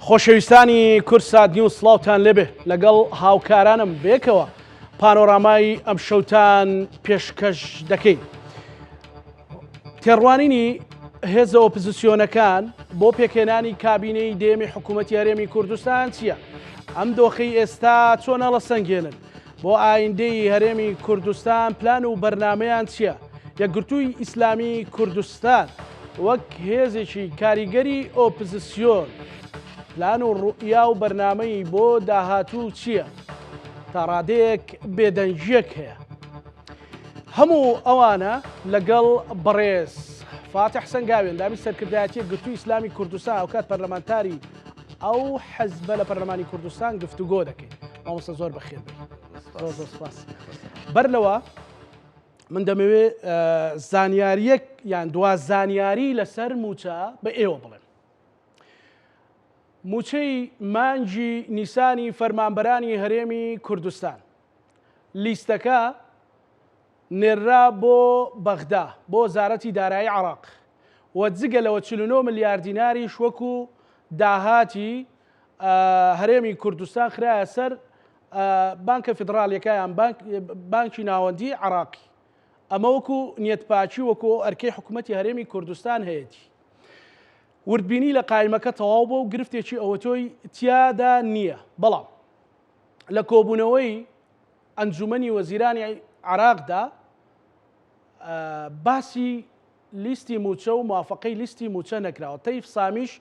خۆشەویستانی کوردسات نیوز سڵاوتان لێبێ لەگەڵ هاوکارانم بێکەوە پانۆرامای ئەم شەوتان پێشکەش دەکەین. تێڕوانینی هێزە ئۆپزسیۆنەکان بۆ پێکهێنانی کابینەی دێمی حکوومەتی هەرێمی کوردستان چییە؟ ئەم دۆخی ئێستا چۆن هەڵەسەنگێنن؟ بۆ ئایندەی هەرێمی کوردستان پلان و بەرنامەیان چییە؟ یەکگرتووی ئیسلامی کوردستان وەک هێزێکی کاریگەری ئۆپزسیۆن پلان و ڕوئیا و بەرنامەی بۆ داهاتوو چییە؟ تا ڕادەیەک بێدەنگییەک هەیە. هەموو ئەوانە لەگەڵ بەڕێز فاتح سەنگاوی ئەندامی سەرکردایەتی یەکگرتووی ئیسلامی کوردستان ئەوکات پەرلەمانتاری ئەو حەزبە لە پەرلەمانی کوردستان گفتوگۆ دەکەین. مامۆستا زۆر بەخێر بێی. زۆر زۆر سپاس. بەر لەوە من دەمەوێ زانیاریەک یان دوا زانیاری لەسەر موچە بە ئێوە بڵێم. موچەی مانگی نیسانی فەرمانبەرانی هەرێمی کوردستان لیستەکە نێررا بۆ بەغدا بۆ وەزارەتی دارایی عێراق و جگە لەوە 49 ملیار دیناریش وەکو داهاتی هەرێمی کوردستان خرایە سەر بانکە فیدڕاڵیەکە یان بانکی ناوەندی عێراقی. ئەمە وەکو نیەتپاکی وەکو ئەو ئەرکەی حکوومەتی هەرێمی کوردستان هەیەتی. وردبینی لە قایمەکە تەواو بووە و گرفتێکی ئەوەتۆی تیادا نییە، بەڵام لە کۆبوونەوەی ئەنجومەنی وەزیرانی عێراقدا باسی لیستی مووچە و موافەقەی لیستی مووچە نەکراوە، تەیف سامیش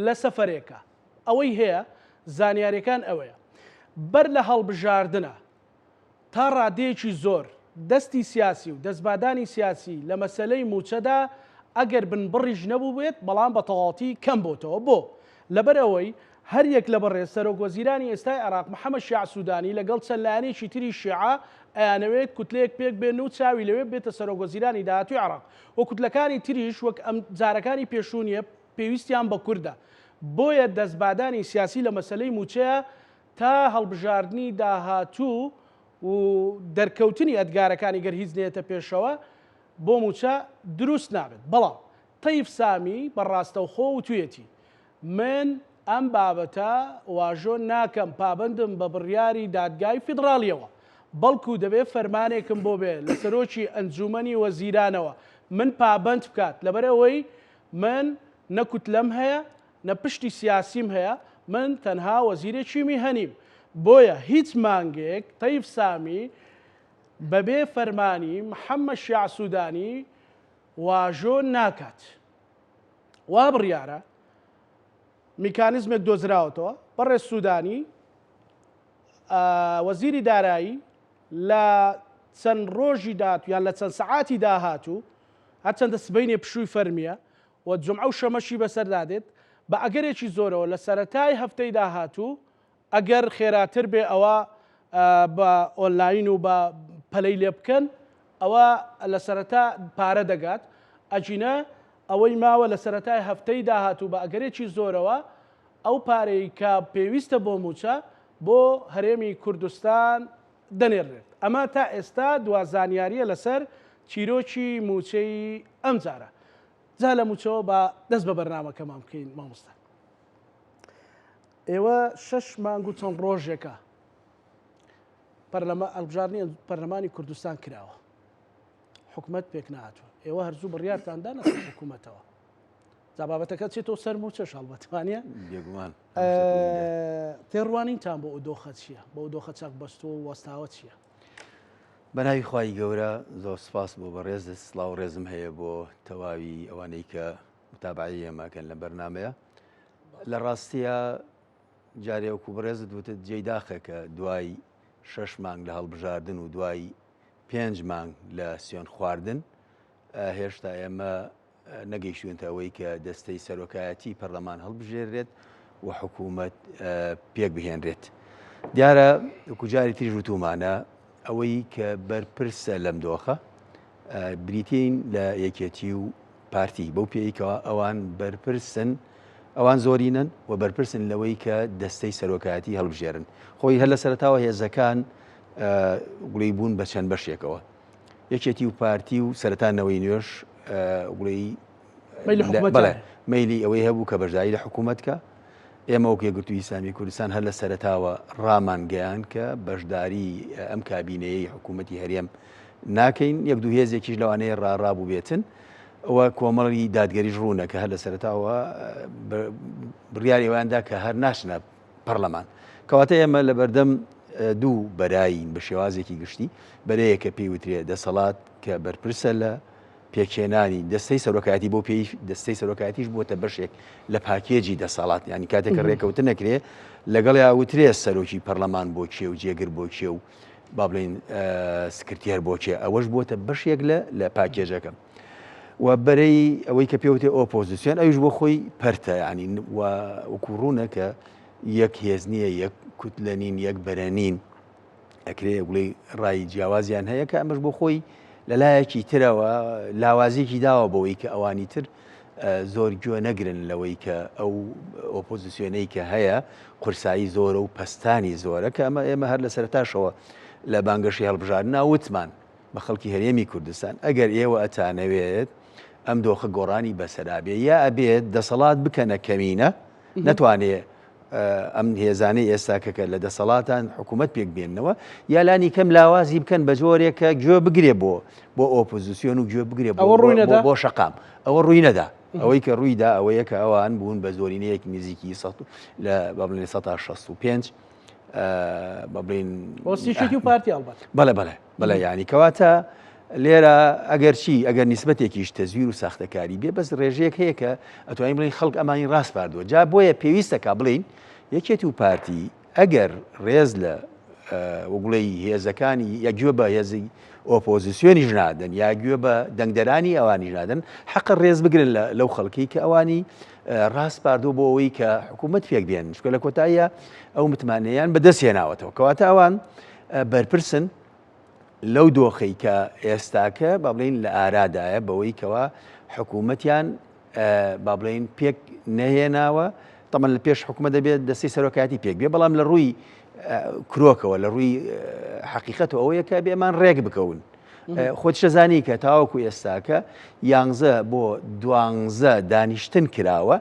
لە سەفەرێکە. ئەوەی هەیە زانیاریەکان ئەوەیە بەر لە هەڵبژاردنە تا ڕادەیەکی زۆر دەستی سیاسی و دەستبادانی سیاسی لە مەسەلەی مووچەدا ئەگەر بنبڕیش نەبووبێت بەڵام بە تەواوەتی کەم بۆتەوە بۆ؟ لەبەر ئەوەی هەر یەک لە بەڕێز سەرۆک وەزیرانی ئێستای عێراق محەمەد شیاع سودانی لەگەڵ چەند لایەنێکی تری شیعە ئەیانەوێت کوتلەیەک پێک بێنن و چاوی لەوێ بێتە سەرۆک وەزیرانی داهاتووی عێراق و کوتلەکانی تریش وەک ئەم جارەکانی پێشوو نیە پێویستیان بە کوردە بۆیە دەستبادانی سیاسی لە مەسەلەی مووچەیە تا هەڵبژاردنی داهاتوو و دەرکەوتنی ئەدگارەکانی گەر هیچ نەیەتە پێشەوە بۆ مووچە دروست نابێت بەڵام تەیف سامی بە ڕاستەوخۆ وتویەتی من ئەم بابەتە واژۆ ناکەم پابەندم بە بڕیاری دادگای فیدڕاڵیەوە بەڵکو دەبێ فەرمانێکم بۆ بێ لە سەرۆکی ئەنجومەنی وەزیرانەوە من پابەند بکات لەبەرئەوەی من نە کوتلەم هەیە نە پشتی سیاسیم هەیە، من تەنها وەزیرێکی میهەنیم، بۆیە هیچ مانگێک تەیف سامی بەبێ فەرمانی محەممەد شیاع سوودانی واژۆ ناکات. وا بڕیارە میکانیزمێک دۆزراوەتەوە، بەڕێز سوودانی وەزیری دارایی لە چەند ڕۆژی داهاتوو یان لە چەند سەعاتی داهاتوو، هەرچەندە سبەینێ پشووی فەرمییە و جومعە و شەمەشی بەسەردا دێت، بە ئەگەرێکی زۆرەوە لە سەرەتای هەفتەی داهاتوو، ئەگەر خێراتر بێ ئەوە بە ئۆنلاین و بە پەلەی لێ بکەن، ئەوە لە سەرەتا پارە دەگات، ئەگینا ئەوەی ماوە لە سەرەتای هەفتەی داهاتوو بە ئەگەرێکی زۆرەوە ئەو پارەی کە پێویستە بۆ مووچە بۆ هەرێمی کوردستان دەنێررێت. ئەمە تا ئێستا دوا زانیارییە لەسەر چیرۆکی مووچەی ئەمجارە. جا لە مووچەوە با دەست بە بەرنامەکەمان بکەین مامۆستا. ئێوە شەش مانگ و چەند ڕۆژێکە پەرلەمان هەڵبژاردنی پەرلەمانی کوردستان کراوە. حکومەت پێک نەهاتووە. ئێوە هەرزوو بڕیارتان دا لەسەر حکومەتەوە. جا بابەتەکە چێتەوە سەر مووچەش هەڵبەت وانە؟ بێگومان. تێڕوانینتان بۆ ئەو دۆخە چییە؟ بۆ ئەو دۆخە چەق بەستووە و وەستاوە چییە؟ بەناوی خوای گەورە زۆر سپاس بۆ بەڕێزت سڵاو ڕێزم هەیە بۆ تەواوی ئەوانەی کە متابعەی ئێمەکەن لە بەرنمەیە لە ڕاستیە جارێ وەکو بەڕێزت وتت جێی داخە کە دوای شەش مانگ لە هەڵبژاردن و دوای پێنج مانگ لە سوێن خواردن هێشتا ئێمە نەگەیشتوونەتە ئەوەی کە دەستەی سەرۆکایەتی پەرلەمان هەڵبژێرێت و حکوومەت پێک بهێنرێت. دیارە وەکو جاری تریش وتومانە ئەوەی کە بەرپرسە لەم دۆخە بریتین لە یەکێتی و پارتی بەو پێی کەوا ئەوان بەرپرسن ئەوان زۆرینەن و بەرپرسن لەوەی کە دەستەی سەرۆکایەتی هەڵبژێرن خۆی هەر لە سەرتاوە هێزەکان گوڵی بوون بە چەند بەشێکەوە یەکێتی و پارتی و سەرەتا نەوەی نوێش بڵێی مەیلی ئەوەی هەبوو کە بەشداری لە حکوومەت کە. ئێمە وەک یەکگرتووی ئیسلامی کوردستان هەر لە سەرەتاوە ڕامانگەیان کە بەشداری ئەم کابینەیەی حکوومەتی هەرێم ناکەین، یەک دوو هێزێکیش لەوانەیە ڕاڕا بووبێتن و کۆمەڵی دادگەریش ڕوونە کە هەر لە سەرەتاوە بڕیاری ئەویان دا کە هەر ناچنە پەرلەمان. کەواتە ئێمە لە بەردەم دوو بەرایین بە شێوازێکی گشتی، بەرەیەک کە پێی وترێ دەسەڵات کە بەرپرسە لە پێکهێنانی دەستەی سەرۆکایەتی بۆ پێی دەستەی سەرۆکایەتیش بووەتە بەشێک لە پاکێجی دەسەڵات یانی کاتێک کە ڕێکەوتن نەکرێ لەگەڵ یا وترێ سەرۆکی پەرلەمان بۆ کێ و جێگر بۆ کێ و با بڵێین سکرتێر بۆ کێ ئەوەش بووەتە بەشێک لە لە پاکێجەکە و بەرەی ئەوەی کە پێوتێ ئۆپۆزیسیۆن ئەویش بۆ خۆی پەرتە ینی وەکو ڕوونە کە یەک هێز نییە یەک کوتلە نین یەک بەرە نین ئەکرێ بڵێ ڕای جیاوازیان هەیە کە ئەمەش بۆ خۆی لەلایەکی ترەوە لاوازیکی داوە بەوەی کە ئەوانی تر زۆر گوێ نەگرن لەوەی کە ئەو ئۆپۆزیسیۆنەی کە هەیە قورسایی زۆرە و پەستانی زۆرە کە ئەمە ئێمە هەر لە سەرتاشەوە لە بانگەشەی هەڵبژاردنا وتمان بە خەڵکی هەرێمی کوردستان ئەگەر ئێوە ئەتانەوێت ئەم دۆخە گۆڕانی بەسەرابێ یا ئەبێت دەسەڵات بکەنە کەمینە نەتوانێ ئەم هێزانەی ئێستاکە کە لە دەسەڵاتان حکوومەت پێک بێننەوە یا لانی کەم لاوازی بکەن بە جۆرێک کە گوێ بگرێ بۆ بۆ ئۆپۆزیسیۆن و گوێ بگرێ بۆ بۆ شەقام ئەوە ڕووی نەدا ئەوەی کە ڕوویدا ئەوەیە کە ئەوان بوون بە زۆرینەیەک نزیکی لە بە بڵێن 165 بە بڵێن و پارتی ئەڵبەت بەڵێ بەڵێ بەڵێ یانی کەواتە لێرە ئەگەر چی ئەگەر نیسبەتێکیش تەزویر و ساختەکاری بێ بەس ڕێژەیەک هەیە کە ئەتوانین بڵێین خەڵک ئەمانی ڕاسپاردووە جا بۆیە پێویستە کا بڵێین یەکێتی و پارتی ئەگەر ڕێز لە وەگوڵی هێزەکانی یا گوێ بە هێزی ئۆپۆزیسیۆنیش نادەن یا گوێ بە دەنگدەرانی ئەوانیش نادەن حەقە ڕێز بگرن لەو خەڵکی کە ئەوانی ڕاسپاردووە بۆ ئەوەی کە حکوومەت پێک بێن چکە لە کۆتاییە ئەو متمانەیان بەدەست هێناوەتەوە کەواتە ئەوان بەرپرسن لەو دۆخەی کە ئێستاکە با بڵێین لە ئارادایە بەوەی کەوا حکوومەتیان با بڵێین پێک نەهێناوە تەمەن لە پێش حکوومەت دەبێت دەستی سەرۆکاتی پێک بێ بەڵام لە ڕووی کرۆکەوە لە ڕووی حقیقەت ئەوەیە کە بێمان ڕێک بکەون. خۆت شەزانی کە تاوەکو ئێستاکە یانزە بۆ دوانزە دانیشتن کراوە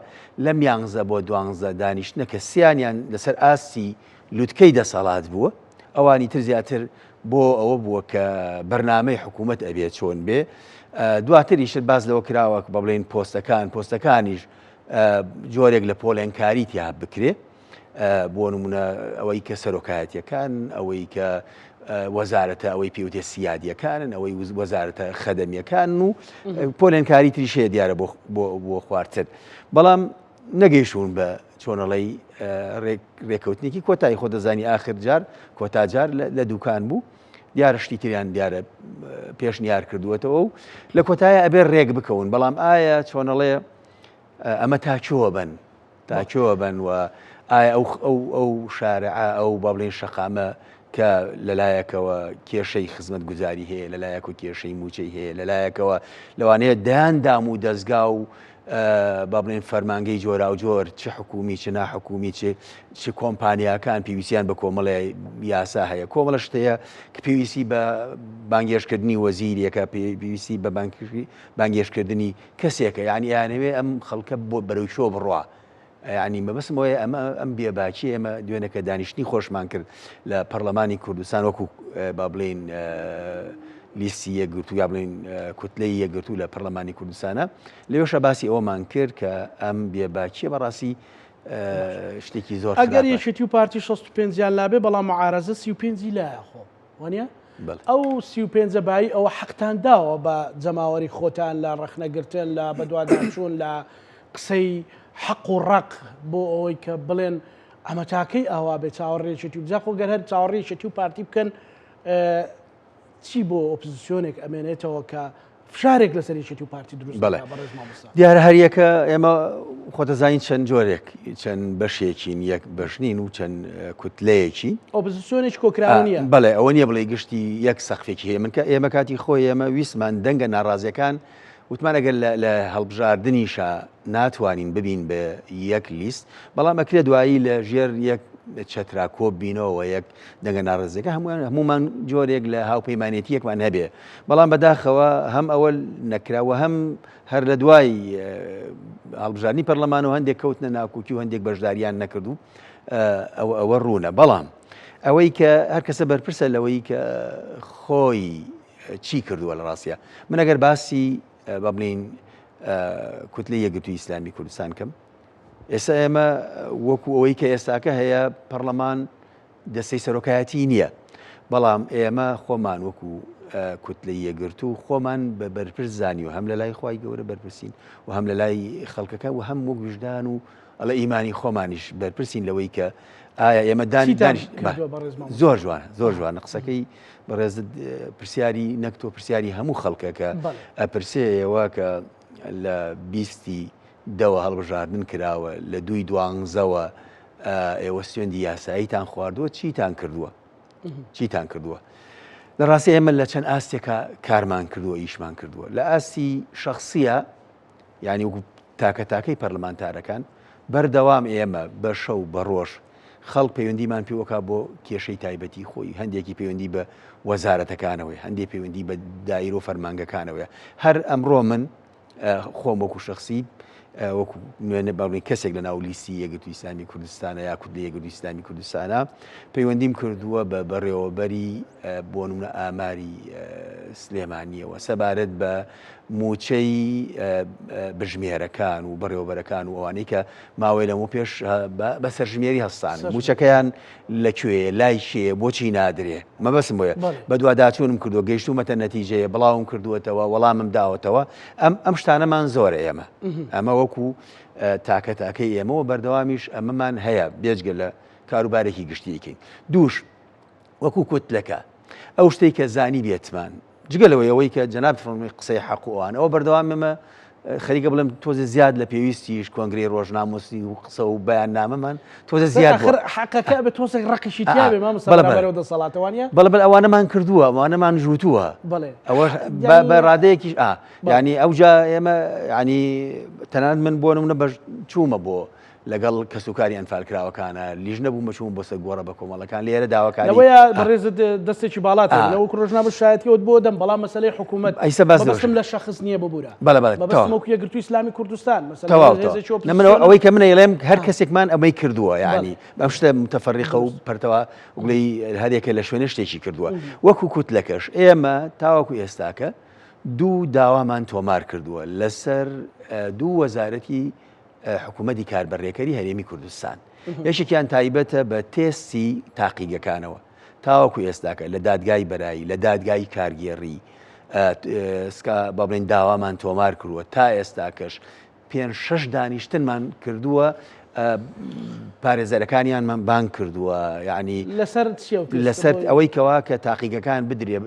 لەم یانزە بۆ دوانزە دانیشتنە کە سیانیان لەسەر ئاستی لوتکەی دەسەڵات بووە، ئەوانی تر زیاتر بۆ ئەوە بووە کە بەرنامەی حکوومەت ئەبێ چۆن بێ. دواتریش باس لەوە کراوە بە بڵێین پۆستەکان، پۆستەکانیش جۆرێک لە پۆلێنکاری تیا بکرێ. بۆ نمونە ئەوەی کە سەرۆکایەتیەکان، ئەوەی کە وەزارەتە ئەوەی پێوتێ سیادیەکانن، ئەوەی وەزارەتە خەدەمیەکان و پۆلێنکاری تریش هەیە دیارە بۆ خوارتر. بەڵام نەگەیشتوون بە چۆنەڵی رێککەوتنێکی کۆتایی خۆ دەزانی ئاخر جار کۆتا جار لە دوکان بوو دیارە شتی تریان دیارە پێشنیار کردووەتەوە و لە کۆتایە ئەبێ رێک بکەون بەڵام ئایا چۆنەڵێ ئەمە تاچۆ بن تاچۆ بن و ئایا ئەو ئەو ئەو شارع ئەو با بڵێن شەقامە کە لەلایەکەوە کێشەی خزمەتگوزاری هەیە، لەلایەک و کێشەی مووچەی هەیە، لەلایەکەوە لەوانەیە دەیان دام و دەزگا و با بڵێن فەرمانگەی جۆراوجۆر چ حکومی چ ناحکومی چ چ کۆمپانیاکان پێویستیان بە کۆمەڵێ یاسا هەیە کۆمەڵە شت هەیە کە پێویستی بە بانگێشکردنی وەزیرێکە پێویستی بە بانگێشکردنی کەسێکە یعنی ئەیانەوێ ئەم خەڵکە بۆ بەرەو کوێ بڕوا یانی مەبەستم ئەوەیە ئەمە ئەم بێباکی ئێمە دوێنێ کە دانیشتنی خۆشمان کرد لە پەرلەمانی کوردستان وەکو با بڵێین لیستی یەکگرتوو یا بڵێین کوتلەی یەکگرتوو لە پەرلەمانی کوردستانە لەوێشە باسی ئەوەمان کرد کە ئەم بێباکیە بەڕاستی شتێکی زۆر ئەگەر یەکێتی و پارتی 65یان لابێ بەڵام معارەزە 35 لایە خۆ وانە ئەو 35 بایی ئەوە حەقتان داوە بە جەماوەری خۆتان لە ڕەخنەگرتن لە بەدواداچوون لە قسەی حەق و ڕەق بۆ ئەوەی کە بڵێن ئەمە تاکەی ئاوا بێ چاوەڕێ یەکێتی و جا خۆ گەر هەر چاوەڕێ یەکێتی و پارتی بکەن چی بۆ ئۆپزسیۆنێک ئەمێنێتەوە کە فشارێک لەسەر یەکێتی و پارتی دروست بەڵێ بەڕێز مامۆستا دیارە هەریەکە ئێمە خۆتەزانین چەند جۆرێک چەند بەشێکین یەک بەش نین و چەند کوتلەیەکی ئۆپزسیۆنێک کۆکراوە نییە بەڵێ ئەوە نییە بڵێ گشتی یەک سەقفێکی هەیە من کە ئێمە کاتی خۆی ئێمە ویستمان دەنگە ناڕازیەکان وتمان ئەگەر لە هەڵبژاردنیشا ناتوانین ببین بە یەک لیست، بەڵام ئەکرێ دوایی لە ژێر یەک چەترا کۆ بینەوە یەک دەنگە ناڕزیەکە هەمووان هەمومان جۆرێک لە هاوپەیمانێتیەکمان هەبێ بەڵام بەداخەوە هەم ئەوە نەکراوە هەم هەر لە دوای هەڵبژاردنی پەرلەمان و هەندێک کەوتنە ناکۆکی و هەندێک بەشداریان نەکردو ئەوە ئەوە ڕوونە بەڵام ئەوەی کە هەر کەسە بەرپرسە لەوەی کە خۆی چی کردووە لە ڕاستە من ئەگەر باسی بە بڵین کوتلەی یەکگرتووی ئیسلامی کوردستان کەم ئێستا ئێمە وەکو ئەوەی کە ئێستاکە هەیە پەرلەمان دەستەی سەرۆکایەتی نییە، بەڵام ئێمە خۆمان وەکو کوتلەی یەکگرتوو خۆمان بە بەرپرس زانیوە، هەم لە لای خوای گەورە بەرپرسین و هەم لە لای خەڵکەکە و هەم وەک ویژدان و ئەڵێ ئیمانی خۆمانیش بەرپرسین لەوەی کە ئایا ئێمە دانی چیتان دانیش کردووە بەڕێز مامۆستا؟ زۆر جوانە زۆر جوانە قسەکەی بەڕێزت پرسیاری نەک تۆ پرسیاری هەموو خەڵکە کە بەڵێ. ئەپرسێیەوە کە لە بیستی دەوە هەڵبژاردن کراوە لە دووی دوانزەوە ئێوە سوێندی یاساییتان خواردووە چیتان کردووە چیتان کردووە لە ڕاستی ئێمە لە چەند ئاستێکە کارمان کردووە ئیشمان کردووە لە ئاستی شخصیە یعنی وەکو تاکە تاکەی پەرلەمانتارەکان بەردەوام ئێمە بە شەو بە ڕۆژ خەڵک پەیوەندیمان پێوەکا بۆ کێشەی تایبەتی خۆی هەندێکی پەیوەندی بە وەزارەتەکانەوەی هەندێک پەیوەندی بە دایرۆ فەرمانگەکانەوەیە هەر ئەمڕۆ من خۆم وەکو شخصی وەکو نوێنە باڵین کەسێک لە ناو لیستی یەکگرتووی ئیسلامی کوردستانە یا کوتلەی یەکگرتووی ئیسلامی کوردستانە پەیوەندیم کردووە بە بەڕێوەبەری بۆ نمونە ئاماری سلێمانیەوە سەبارەت بە موچەی بژمێرەکان و بەڕێوەبەرەکان و ئەوانەی کە ماوەی لەمە پێش بە سەرژمێری هەستان موچەکەیان لە کوێیە لای کێیە بۆچی نادرێ مەبەسم بۆیە بەدواداچوونم کردووە گەیشتوومەتە نەتیجەیە بڵاوم کردووەتەوە وەڵامم داوەتەوە ئەم ئەم شتانەمان زۆرە ئێمە ئەمە وەکو تاکە تاکەی ئێمەوە بەردەوامیش ئەمەمان هەیە بێجگە لە کاروبارێکی گشتیکەین دووش وەکو کوتلەکە ئەو شتێک کە زانی بێتمان جگە لەوەی ئەوەی کە جەنابت فەرمووی قسەی حەق و ئەوانە ئەوە بەردەوام ئێمە خەریکە بڵێم تۆزێ زیاد لە پێویستیش کۆنگرەی ڕۆژناموسی و قسە و بەیاننامەمان تۆزێ زیاد بووە. حەقەکە بە تۆزێک ڕقیشی تیا بێ مامۆستا بەڵێ، بەڵێ. بەرامبەر دەسەڵاتە وانییە؟ بەڵێ بەڵێ ئەوانەمان کردووە ئەوانەمان ژووتووە بەڵێ. ئەوە بە ڕادەیەکیش ئا یانی ئەوجا ئێمە یانی تەنانەت من بۆ نمونە بەش چوومە بۆ لەگەڵ کەسوکاری ئەنفالکراوەکانە لیژنە بوومە چووم بۆ سەر گۆڕە بەکۆمەڵەکان لێرە داواکاری لەوەیە بەڕێزت دەستێکی باڵات هەیە لە وەکو ڕۆژنامە شایەتیەوەت بۆ دەم بەڵام مەسەلەی حکوومەت ئەیسە باس مەبەستم لە شەخس نییە ببوورە بەڵێ بەڵێ مەبەستم وەکو یەکگرتووی ئیسلامی کوردستان مەسەلەی تەواو هێزێکی تەواو نە من ئۆپۆزسیۆن ئەوەی کە من ئەیڵێم هەر کەسێکمان ئەمەی کردووە یعنی بەم شتە متەفەریقە و پەرتەوە بڵێی هەرێکە لە شوێنە شتێکی کردووە وەکو کوتلەکەش ئێمە تاوەکو ئێستاکە دوو داوامان تۆمار کردووە لەسەر دوو وەزارەتی حکوومەتی کاربەڕێکەری هەرێمی کوردستان یەکێکیان تایبەتە بە تێستی تاقیگەکانەوە تاوەکو ئێستاکە لە دادگای بەرایی لە دادگای کارگێڕی سکا با بڵێن داوامان تۆمار کردووە تا ئێستاکەش پێ شەش دانیشتنمان کردووە پارێزەرەکانیانمان بانگ کردووە یعنی لەسەر لەسەر ئەوەی کەوا کە تاقیگەکان بدرێ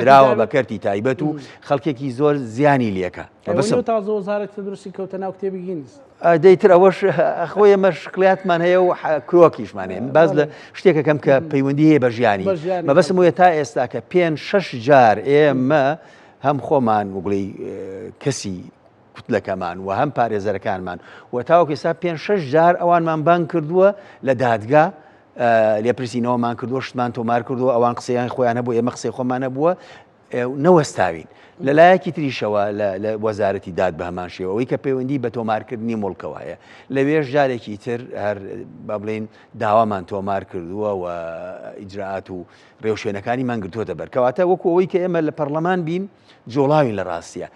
دراوە بە کەرتی تایبەت و خەڵکێکی زۆر زیانی لەکە بەسم تازە وەزارەتی تەندروستی کەوتە ناو کتێبی گینس. دەی تر ئەوەش خۆی ئێمە شکلیاتمان هەیە و کرۆکیشمان هەیە باز لە شتێکەکەم کە پەیوەندی هەیە بە ژیانی مەبەستم وە تا ئێستا کە پێ شەش جار ئێمە هەم خۆمان وگڵی کەسی کوتلەکەمان و هەم پارێزەرەکانمان و تاوەکو ئێستا پێ شەش جار ئەوانمان بانگ کردووە لە دادگا لێپرسینەوەمان کردووە شتمان تۆمار کردووە ئەوان قسەیان خۆیان هەبوو ئێمە قسەی خۆمان هەبووە نەوەستاوین. لە لایەکی تریشەوە لە وەزارەتی داد بە هەمان شێوە ئەوەی کە پەیوەندی بە تۆمارکردنی موڵکەوە هەیە لەوێش جارێکی تر هەر با بڵێین داوامان تۆمار کردووە و ئیجرائات و ڕێوشوێنەکانیمان گرتووەتە بەر کەواتە وەکو ئەوەی کە ئێمە لە پەرلەمان بین جۆڵاوین لە ڕاستیە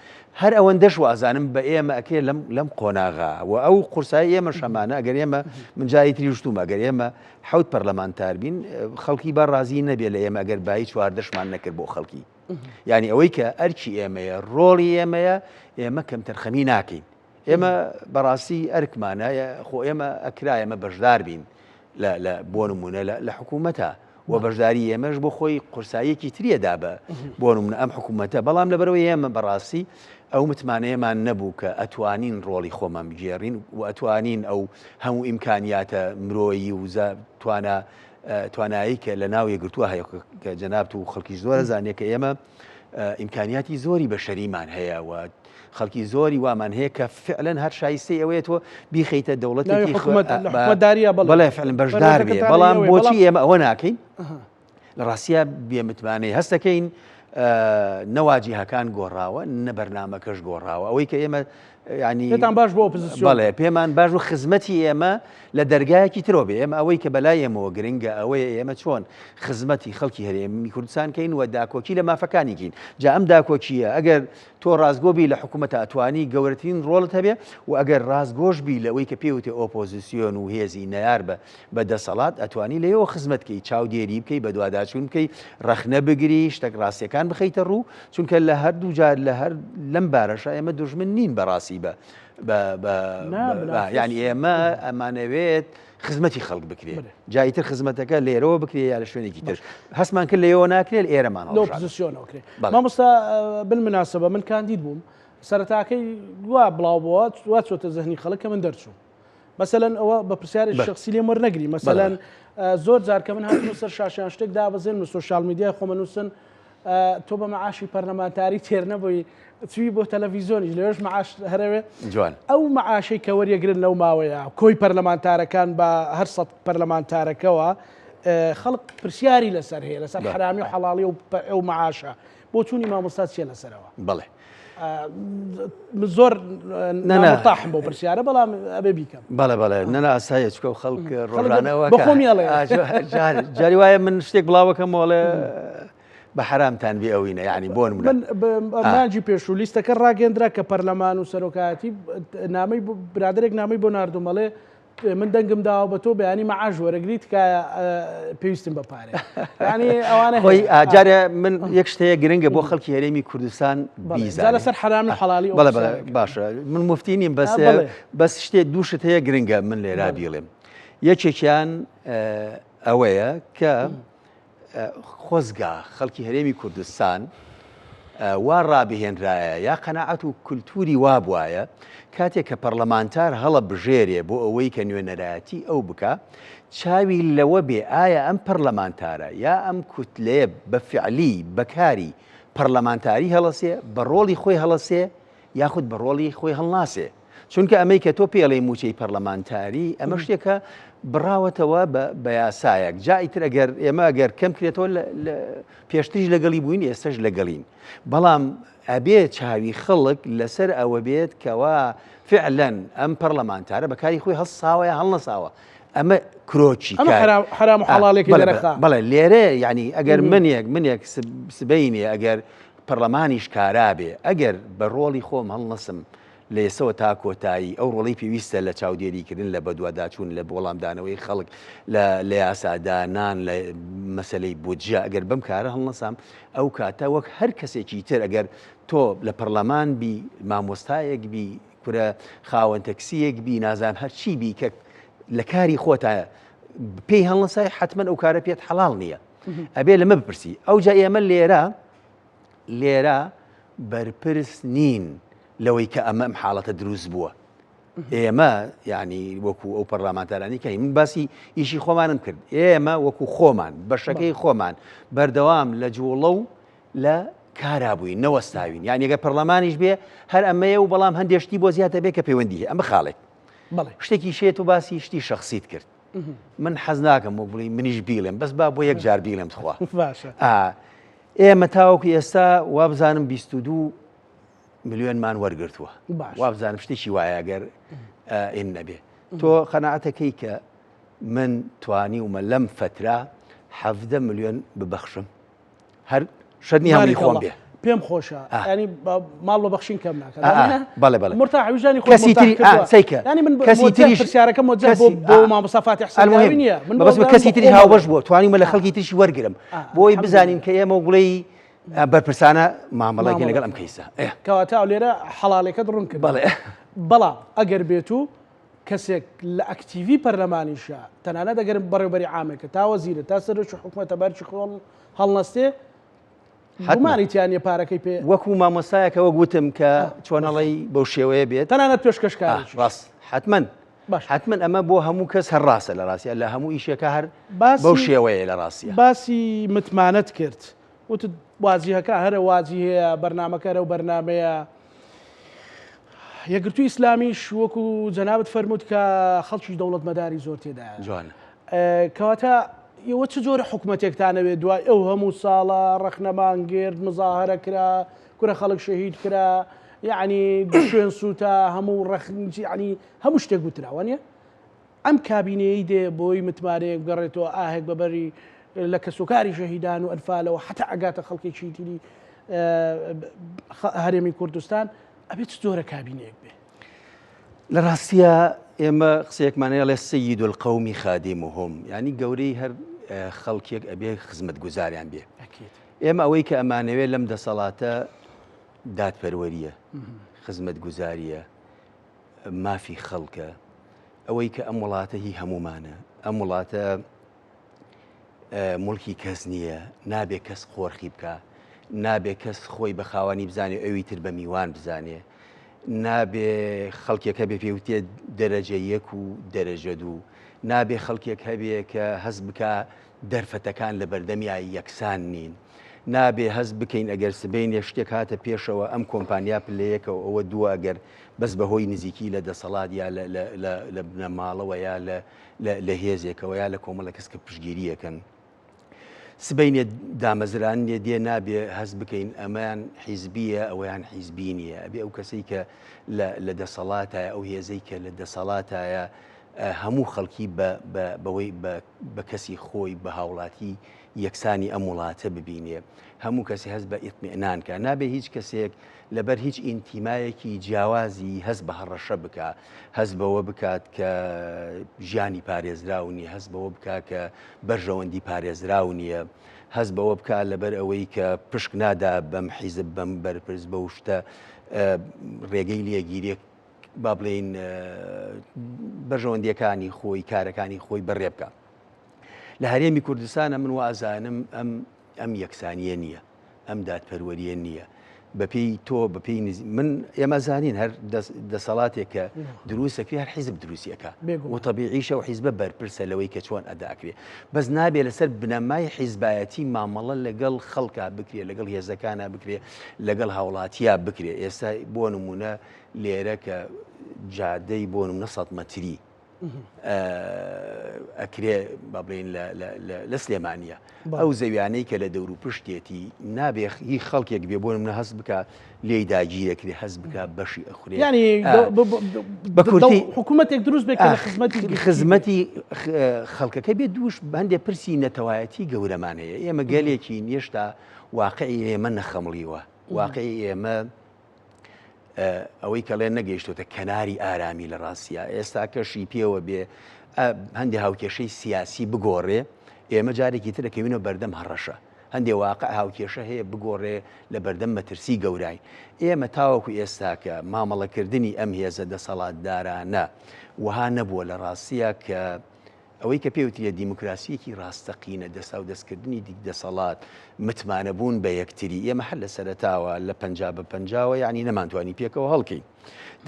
هەر ئەوەندەش وازانم بە ئێمە ئەکرێ لەم لەم قۆناغا و ئەو قورسایی ئێمە شەمانە ئەگەر ئێمە من جاری تری وشتومە ئەگەر ئێمە حەوت پەرلەمانتار بین خەڵکی با ڕازی نەبێ لە ئێمە ئەگەر بایی چواردەشمان نەکرد بۆ خەڵکی یعنی ئەوەی کە ئەرکی ئێمەیە ڕۆڵی ئێمەیە ئێمە کەمتەرخەمی ناکەین ئێمە بەڕاستی ئەرکمانە خۆ ئێمە ئەکرا ئێمە بەشدار بین لە بۆ نمونە لە حکوومەتە و بەشداری ئێمەش بۆ خۆی قورساییەکی تریە دا بە بۆ نمونە ئەم حکوومەتە بەڵام لەبەرەوەی ئێمە بەڕاستی ئەو متمانەیەمان نەبوو کە ئەتوانین ڕۆڵی خۆمان بگێڕین و ئەتوانین ئەو هەموو ئیمکانیاتە مرۆیی و توانا توانایی کە لە ناو یەکگرتووە هەیە کە جەنابت و خەڵکیش زۆرە زانێ کە ئێمە ئیمکانیاتی زۆری بەشەریمان هەیە و خەڵکی زۆری وامان هەیە کە فعلەن هەر شایستەی ئەوەیە تۆ بیخەیتە دەوڵەتێکی حکومەتداریە بەڵێ فعلەن بەشدار بێ بەڵام بۆچی ئێمە ئەوە ناکەین لە ڕاستیا بێ متمانەی هەستەکەین نە واجیهەکان گۆڕاوە نە بەرنامەکەش گۆڕاوە ئەوەی کە ئێمە ینی پێتان باش بۆ ئۆپۆزیسیۆن بەڵێ پێمان باش و خزمەتی ئێمە لە دەرگایەکی ترۆ بێ ئێمە ئەوەی کە بەلای ئێمەوە گرنگە ئەوەیە ئێمە چۆن خزمەتی خەڵکی هەرێمی کوردستان کەین و داکۆکی لە مافەکانی کەین جا ئەم داکۆکیە ئەگەر تۆ ڕاستگۆ بی لە حکوومەتە ئەتوانی گەورەترین ڕۆڵت هەبێ و ئەگەر ڕاستگۆش بی لەوەی کە پێوتێ ئۆپۆزیسیۆن و هێزی نەیار بە بە دەسەڵات ئەتوانی لەوێوە خزمەت کەی چاودێری بکەی بەدواداچوون بکەی ڕەخنە بگری شتەک ڕاستیەکان بخەیتە ڕوو چونکە لە هەردوو جار لە هەر لەم بارەشە ئێمە دوژمن نین بەڕاستی بە بە یعنی ئێمە ئەمانەوێت خزمەتی خەڵک بکرێت جایتر خزمەتەکە لێرەوە بکرێ یا لە شوێنێکی تر هەستمان کرد لێەوە ناکرێت ئێرەمان ئۆپۆزیسیۆنەوە کرێ مامۆستا بالمناسبە من کاندید بووم سەرەتاکەی وا بڵاو بووە وا چۆتە زهنی خەڵک کە من دەرچووم مەسەلەن ئەوە بە پرسیارێکی شخصی لێم وەرنەگری مەسەلەن زۆر جار کە من هاتمە سەر شاشیان شتێک دابەزێن و سۆشیال میدیای خۆمە نووسن تۆ بە معاشی پەرلەمانتاری تێر نەبووی چوی بۆ تەلەڤیزیۆنیش لەوێش معاش هەرەوێ جوان ئەو معاشەی کە وەریەگرن لەو ماوەیە کۆی پەرلەمانتارەکان بە هەر سەد پەرلەمانتارەکەوە خەڵک پرسیاری لەسەر هەیە لەسەر حرامی و حەڵاڵی و ئەو معاشە بۆچوونی مامۆستا چیە لەسەرەوە؟ بەڵێ. من زۆر نامرتاحم بۆ پرسیارە بەڵام ئەبێ بیکەم. بەڵێ بەڵێ نەنا ئاسایە چکە و خەڵک ڕۆژانەوە بەخۆمی ئەڵێ جاری وایە من شتێک بڵاوەکەم وەڵێ بە حرامتان بێ ئەوینە یعنی بۆن من مانجی پێشوو لیستەکە ڕاگەندرا کە پەرلەمان و سەرۆکایەتی نامەی برادێک نامەی بۆ نردومەڵێ من دەنگم داوە بە تۆ بەیانی مەعاش وەرەگری تکایە پێویستم بە پارێ ینی ئەوانە خۆی جارێ من یەک شتەیە گرنگە بۆ خەڵکی هەرێمی کوردستان بیزانێ لەسەر حەرامی حەڵالی بەڵێ بەڵێ باشە من مفتی نیم بەس بەس شتێ دوو شت هەیە گرنگە من لێرا بیڵێم یەکێکیان ئەوەیە کە خۆزگا خەڵکی هەرێمی کوردستان وا ڕابهێنرایە یا قەناعەت و کولتوری وابوایە کاتێک کە پەڕلەمانتار هەڵە بژێرێ بۆ ئەوەی کە نوێنەرایەتی ئەو بکا چاوی لەوە بێ ئایا ئەم پەڕلەمانتارە یا ئەم کوتلەیە بە فعلی بەکاری پەڕلەمانتاری هەڵەسێ بە ڕۆڵی خۆی هەڵەسێ یاخود بە ڕۆڵی خۆی هەڵناسێ چونکە ئەمەی کە تۆ پێڵێی مووچەی پەرلەمانتاری ئەمە شتێکە بڕاوەتەوە بە یاسایەک جا ئیتر ئەگەر ئێمە ئەگەر کەم کرێتەوە پێشتریش لەگەڵی بووین ئێستش لەگەڵین بەڵام ئەبێ چاوی خەڵک لەسەر ئەوە بێت کەوا فعلەن ئەم پەرلەمانتارە بەکاری خۆی هەڵساوە یا هەڵنەساوە ئەمە کرۆکی حرام حەڵالێکی بەڵێ لێرە یعنی ئەگەر منێک منێک سبینێ ئەگەر پەرلەمانیش کارا بێ ئەگەر بە ڕۆڵی خۆم هەڵنەسم لە ئێستەوە تا کۆتایی ئەو ڕۆڵەی پێویستە لە چاودێریکردن، لە بەدواداچوون، لە وەڵامدانەوەی خەڵک، لە لە یاسادانان، لە مەسەلەی بودجە، ئەگەر بەم کارە هەڵنەسام، ئەو کاتە وەک هەر کەسێکی تر ئەگەر تۆ لە پەڕلەمان بی، مامۆستایەک بی، کورە خاوەن تەکسییەک بی، نازانم هەرچی بی کە لە کاری خۆتا پێی هەڵنەسای حەتمەن ئەو کارە پێت حەڵاڵ نییە. ئەبێ لەمە بپرسی. ئەوجا ئێمە لێرە لێرە بەرپرس نین لەوەی کە ئەمە ئەم حاڵەتە دروست بووە ئێمە ینی وەکو ئەو پەرلەمانتارانی کە من باسی ئیشی خۆمانم کرد ئێمە وەکو خۆمان بەشەکەی خۆمان بەردەوام لە جوڵە و لە کارا بووین نەوەستاوین یان یەگە پەرلەمانیش بێ هەر ئەمەیە و بەڵام هەندێشتی بۆ زیاتە بێ کە پەیوەندی ئەمە خاڵێک شتێکی شێت و باسی شتی شخصیت کرد من حەز ناکەم وەک بڵێی منیش بیڵێم بەس با بۆ یەک جار بیڵێم تخوا باشە ئێمە تاوەکو ئێستا وابزانم 22 ملیۆنمان وەرگرتووە وابزانم شتێکی وایە گەر ئین نەبێ تۆ قەناعەتەکەی کە من توانیومە لەم فترە حەڤدە ملیۆن ببەخشم هەر شەرت نییە هەمووی خۆم بێ. پێم خۆشە ینی ماڵ بە بەخشین کەم ناکات بەڵێ بەڵێ مرتاح ویژدانی خۆی کەسی تری سەیکە ینی من کەسی تریش پرسیارەکەم مۆجە بۆ بۆ مامۆستا فاتیح حسێن نییە من بەس کەسی تری هاوبەش بووە توانیمە لە خەڵکی تریش وەرگرم بۆی بزانین کە ئێمە بڵێی بەرپرسانە مامەڵەکە لەگەڵ ئەم کەیسە کەواتە لێرە حەڵالەکەت ڕوون کرد بەڵێ بەڵام ئەگەر بێت و کەسێک لە ئەکتیڤی پەرلەمانیشە تەنانەت ئەگەر بەڕێوبەری عامێکە تا وەزیرە تا سەرۆکی حکومەتە بەرکی خۆڵ هەڵنەستێ گومانی تیا نیە پارەکەی پێ وەکو مامۆستایەکە وەک وتم کە چۆنەڵی بەو شێوەیە بێت تەنانەت پێشکەشکاریش ڕاست حتمما باش حتمما ئەمە بۆ هەموو کەس هەر ڕاستە لە ڕاستە لە هەموو ئیشێکە هەر بەو شێوەیە لە ڕاستە باسی متمانەت کرد وتت. واجیهەکە هەرە واجیهەیە، بەرنامەکە هەرە و بەرنامەیە. یەکگرتووی ئیسلامیش وەکو جەنابت فەرمووت کە خەڵکی دەوڵەتمەداری زۆر تێدایە. جوانە. کەواتە ئێوە چ جۆرە حکومەتێکتانەوێت دوای ئەو هەموو ساڵە ڕەخنەمان گرت، مزاهەرە کرا، کورە خەڵک شەهید کرا، یەعنی شوێن سووتا، هەموو ڕەخنی یەعنی هەموو شتێک وترا وانیە؟ ئەم کابینەیەی دێ بۆی متمانەیەک بگەڕێتەوە ئاهێک بە بەری لە کەسوکاری شەهیدان و ئەنفالەوە حتا ئەگاتە خەڵکێکی تری هەرێمی کوردستان ئەبێت چ جۆرە کابینەیەک بێ؟ لە ڕاستیە ئێمە قسەیەکمان هەیە ئەڵێ سید القوم خادمهم یعنی گەورەی هەر خەڵکێک ئەبێ خزمەتگوزاریان بێ ئێمە ئەوەی کە ئەمانەوێت لەم دەسەڵاتە دادپەروەریە خزمەتگوزاریە مافی خەڵکە ئەوەی کە ئەم وڵاتە هی هەمومانە ئەم وڵاتە موڵکی کەس نییە، نابێ کەس قۆرخی بکا، نابێ کەس خۆی بە خاوەنی بزانێ ئەوی تر بە میوان بزانێ، نابێ خەڵکێک هەبێ پێی وتێ دەرەجە یەک و دەرەجە دوو، نابێ خەڵکێک هەبێ کە هەست بکا دەرفەتەکان لە بەردەمیا یەکسان نین، نابێ هەست بکەین ئەگەر سبەینێ شتێک هاتە پێشەوە ئەم کۆمپانیا پلە یەکە و ئەوە دووە ئەگەر بەس بەهۆی نزیکی لە دەسەڵات یا لە بنەماڵەوە یا لە لە هێزێکەوە یا لە کۆمەڵە کەس کە پشتگیریەکەن سبینێ دامەزرانێ دێ نابێ هەست بکەین ئەمەیان حیزبیە ئەویان حیزبی نییە ئەبێ ئەو کەسەی کە لە دەسەڵاتایە ئەو هێزەی کە لە دەسەڵاتایە هەموو خەڵکی بەوەی بە کەسی خۆی بە هاوڵاتی یەکسانی ئەم وڵاتە ببینێ هەموو کەسی هەست بە ئیتمئنان کا نابێ هیچ کەسێک لەبەر هیچ ئینتیمایەکی جیاوازی هەست بە هەڕەشە بکا هەست بەوە بکات کە ژیانی پارێزراو نییە هەست بەوە بکا کە بەرژەوەندی پارێزراو نییە هەست بەوە بکا لەبەر ئەوەی کە پشک نادا بەم حیزب بەم بەرپرس بەو شتە ڕێگەی لێگیرێک با بڵێین بەرژەوەندیەکانی خۆی کارەکانی خۆی بەڕێ بکە لە هەرێمی کوردستانە من وازانم ئەم ئەم یەکسانییە نییە، ئەم دادپەروەرییە نییە. بەپێی تۆ بەپێی من ئێمە زانین هەر دەسەڵاتێک کە دروستەکرێ هەر حیزب دروستیەکە و تەبیعیشە و حیزبە بەرپرسە لەوەی کە چۆن ئەداکرێ بەس نابێ لەسەر بنەمای حیزبایەتی مامەڵە لەگەڵ خەڵکا بکرێ لەگەڵ هێزەکانە بکرێ لەگەڵ هاوڵاتیا بکرێ ئێستا بۆ نمونە لێرە کە جادەی بۆ نمونە 100 مەتری ئەکرێ با بڵێین لە سلێمانیە ئەو زەویانەی کە لە دەور و پشتێتی نابێ هی خەڵکێک بێ بۆ منە هەست بکە لێی داگیرەکرێ هەست بکە بەشی ئەخورێ ینی بە کورتی حکوومەتێک دروست بێت خزمەتی خزمەتی خەڵکەکە بێ دووش هەندێک پرسی نەتەوایەتی گەورەمان هەیە ئێمە گەلێکی نیشتا واقعی ئێمە نەخەمڵیوە واقعی ئێمە ئەوەی کەڵێ نەگەیشتۆتە کەناری ئارامی لە ڕاستیا ئێستا کەشی پێوە بێ هەندێ هاوکێشەی سیاسی بگۆڕێ ئێمە جارێکی تر دەکەوینەوە بەردەم هەڕەشە هەندێ واقع هاوکێشە هەیە بگۆڕێ لە بەردەم مەترسی گەوراین ئێمە تاوەکو ئێستاکە مامەڵەکردنی ئەم هێزە دەسەڵاتدارانە وەها نەبووە لە ڕاستیە کە ئەوەی کە پێی وترێت دیموکراسییەکی ڕاستەقینە، دەستاودەستکردنی دەسەڵات، متمانەبوون بە یەکتری، ئێمە هەر لە سەرەتاوە لە 50 بە پەنجاوە یانی نەمانتوانی پێکەوە هەڵکەین.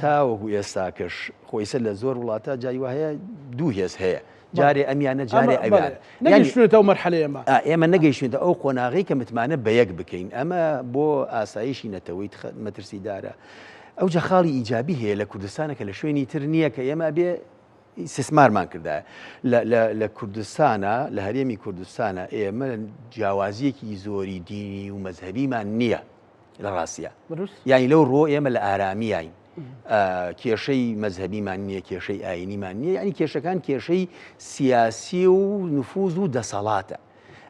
تاوەکو ئێستاکەش خۆ ئیسە لە زۆر وڵاتە جاری وا هەیە دوو هێز هەیە، جارێ ئەمیانە جارێ ئەویان. نەگەیشتوونەتە ئەو مەرحەلەی ئێمە. ئێمە نەگەیشتوینەتە ئەو قۆناغەی کە متمانە بە یەک بکەین. ئەمە بۆ ئاسایشی نەتەوەی مەترسیدارە. ئەوجا خاڵی ئیجابی هەیە لە کوردستانە کە لە شوێنی تر نییە کە ئێمە ئەبێ ئیستیسمارمان کردایە لە کوردستانە لە هەرێمی کوردستانە ئێمە جیاوازیەکی زۆری دینی و مەزهبیمان نییە لە ڕاستە یانی لەو ڕۆ ئێمە لە ئارامیین کێشەی مەزهبیمان نییە کێشەی ئاینیمان نییە ینی کێشەکان کێشەی سیاسی و نفوز و دەسەڵاتە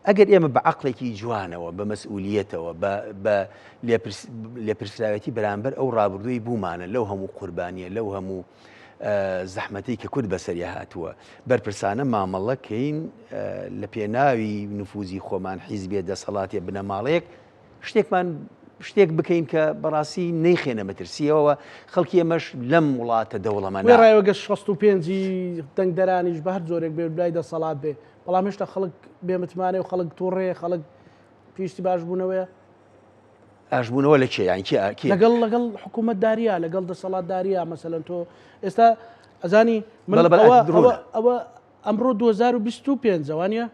ئەگەر ئێمە بە عقلێکی جوانەوە بە مەسئولیەتەوە بە لێپرسراوێتی بەرامبەر ئەو ڕابردووی بوومانە لەو هەموو قوربانیە لەو هەموو زەحمەتەی کە کورد بەسەریا هاتووە بەرپرسانە مامەڵە کەین لە پێناوی نفوزی خۆمان حیزبێ دەسەڵاتێ بنەماڵەیەک شتێکمان شتێک بکەین کە بەڕاستی نەیخێنە مەترسیەوە خەڵکی ئێمەش لەم وڵاتە دەوڵەمەنە. وێڕای گەشت 65 دەنگدەرانیش بە هەر جۆرێک بێ لای دەسەڵات بێ بەڵام هێشتا خەڵک بێ متمانەیە و خەڵک توڕەیە خەڵک پێویستی باشبوونەوەیە. ئاشبوونەوە لە کێ یان کێ کێ لەگەڵ لەگەڵ حکوومەتداریا لەگەڵ دەسەڵاتداریا مەسەلەن تۆ ئێستا ئەزانی من ئەوە ئەمڕۆ 2025 وانە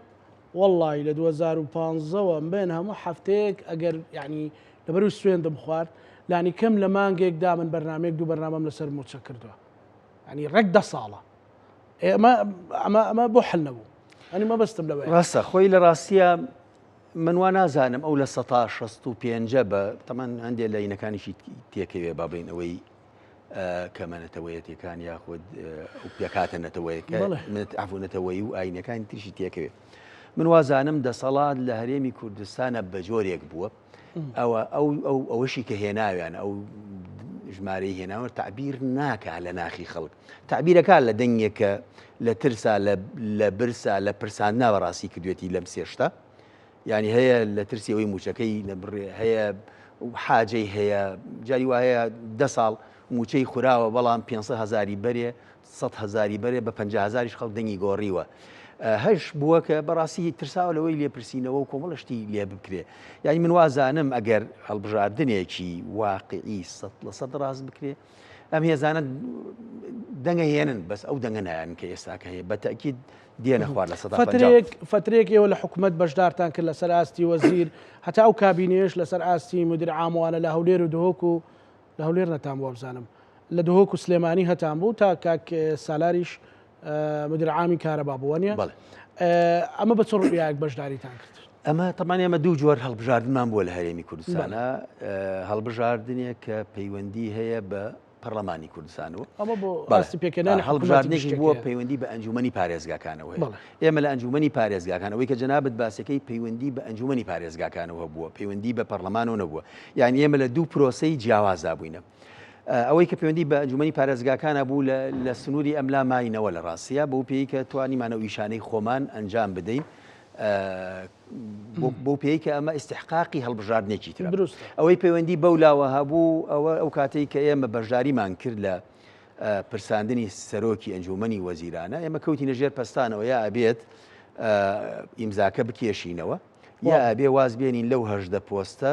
وەڵڵاهی لە 2015 وە من هەموو هەفتەیەک ئەگەر یعنی لەبەرو سوێندم خوارد لانی کەم لە مانگێکدا من بەرنامەیەک دوو بەرنامەم لەسەر مووچە کردووە یعنی ڕێک دە ساڵە ئەمە ئەمە ئەمە بۆ حل نەبوو ئەنی مەبەستم لەوەیە. ڕاستە خۆی لە ڕاستیە من وا نازانم ئەو لە سەتا 65 بە تەمان هەندێک لە ئینەکانیشی تێکەوێ با بڵێین ئەوەی کەمە نەتەوەیەتەکان یاخود ئەو پێکاتە نەتەوەیەکە عفو نەتەوەیی و ئاینەکانی تریشی تێکەوێ من وازانم دەسەڵات لە هەرێمی کوردستانە بە جۆرێک بووە ئەوە ئەو ئەو ئەوەشی کە هێناویان ئەو ژمارەی هێناوە تعبیر ناکا لە ناخی خەڵک تعبیرەکە لە دەنگێکە لە ترسا لە برسا لە پرساندنا بەڕاستی کردوێتی لەم سێشتا یانی هەیە لە ترسی ئەوەی مووچەکەی نەبڕێ هەیە حاجەی هەیە جاری وا هەیە دە ساڵ مووچەی خوراوە بەڵام 500 هزاری بەرێ 100 هزاری بەرێ بە 50 هزاریش خەڵک دەنگی گۆڕیوە. هەش بووە کە بەڕاستی ترساوە لەوەی لێپرسینەوە و کۆمەڵە شتی لێ بکرێ یعنی من وازانم ئەگەر هەڵبژاردنێکی واقعی 100% ڕاست بکرێ ئەم هێزانە دەنگە هێنن بەس ئەو دەنگە نایەن کە ئێستاکە هەیە بە تەئکید دێنە خوار 50%. فترەیەک فترەیەک ئێوە لە حکومەت بەشدارتان کرد لەسەر ئاستی وەزیر هەتا ئەو کابینەیەش لەسەر ئاستی مدیر عاموانە لە هەولێر و دهۆک و لە هەولێر نەتان بوو بزانم لە دهۆک و سلێمانی هەتان بوو تا کاک سالاریش مدیر عامی کارەبا بووە نیە ئەمە بە چ ڕوئیایەک بەشداریتان کرد؟ ئەمە تەمان ئێمە دوو جۆر هەڵبژاردنمان بووە لە هەرێمی کوردستانە هەڵبژاردنێک کە پەیوەندی هەیە بە پەرلەمانی کوردستانەوە ئەمە بۆ ئاستی پێکهێنانی هەڵبژاردنێکی بووە پەیوەندی بە ئەنجومەنی پارێزگاکانەوە هەیە ئێمە لە ئەنجومەنی پارێزگاکان ئەوەی کە جەنابت باسەکەی پەیوەندی بە ئەنجومەنی پارێزگاکانەوە بووە پەیوەندی بە پەرلەمانەوە نەبووە یعنی ئێمە لە دوو پرۆسەی جیاوازدا بووینە ئەوەی کە پەیوەندی بە ئەنجومەنی پارێزگاکانە بوو لە سنووری ئەملا ماینەوە لە ڕاستیە بەو پێی کە توانیمانە ئیشانەی خۆمان ئەنجام بدەین بەو پێی کە ئەمە ئیستحقاقی هەڵبژاردنێکی ترە. ئەوەی پەیوەندی بەو لاوە هەبوو ئەوە ئەو کاتەی کە ئێمە بەشداریمان کرد لە پرساندنی سەرۆکی ئەنجومەنی وەزیرانە ئێمە کەوتینە ژێر پەستانەوە یا ئەبێت ئیمزاکە بکێشینەوە یا ئەبێ واز بێنین لەو 18 پۆستە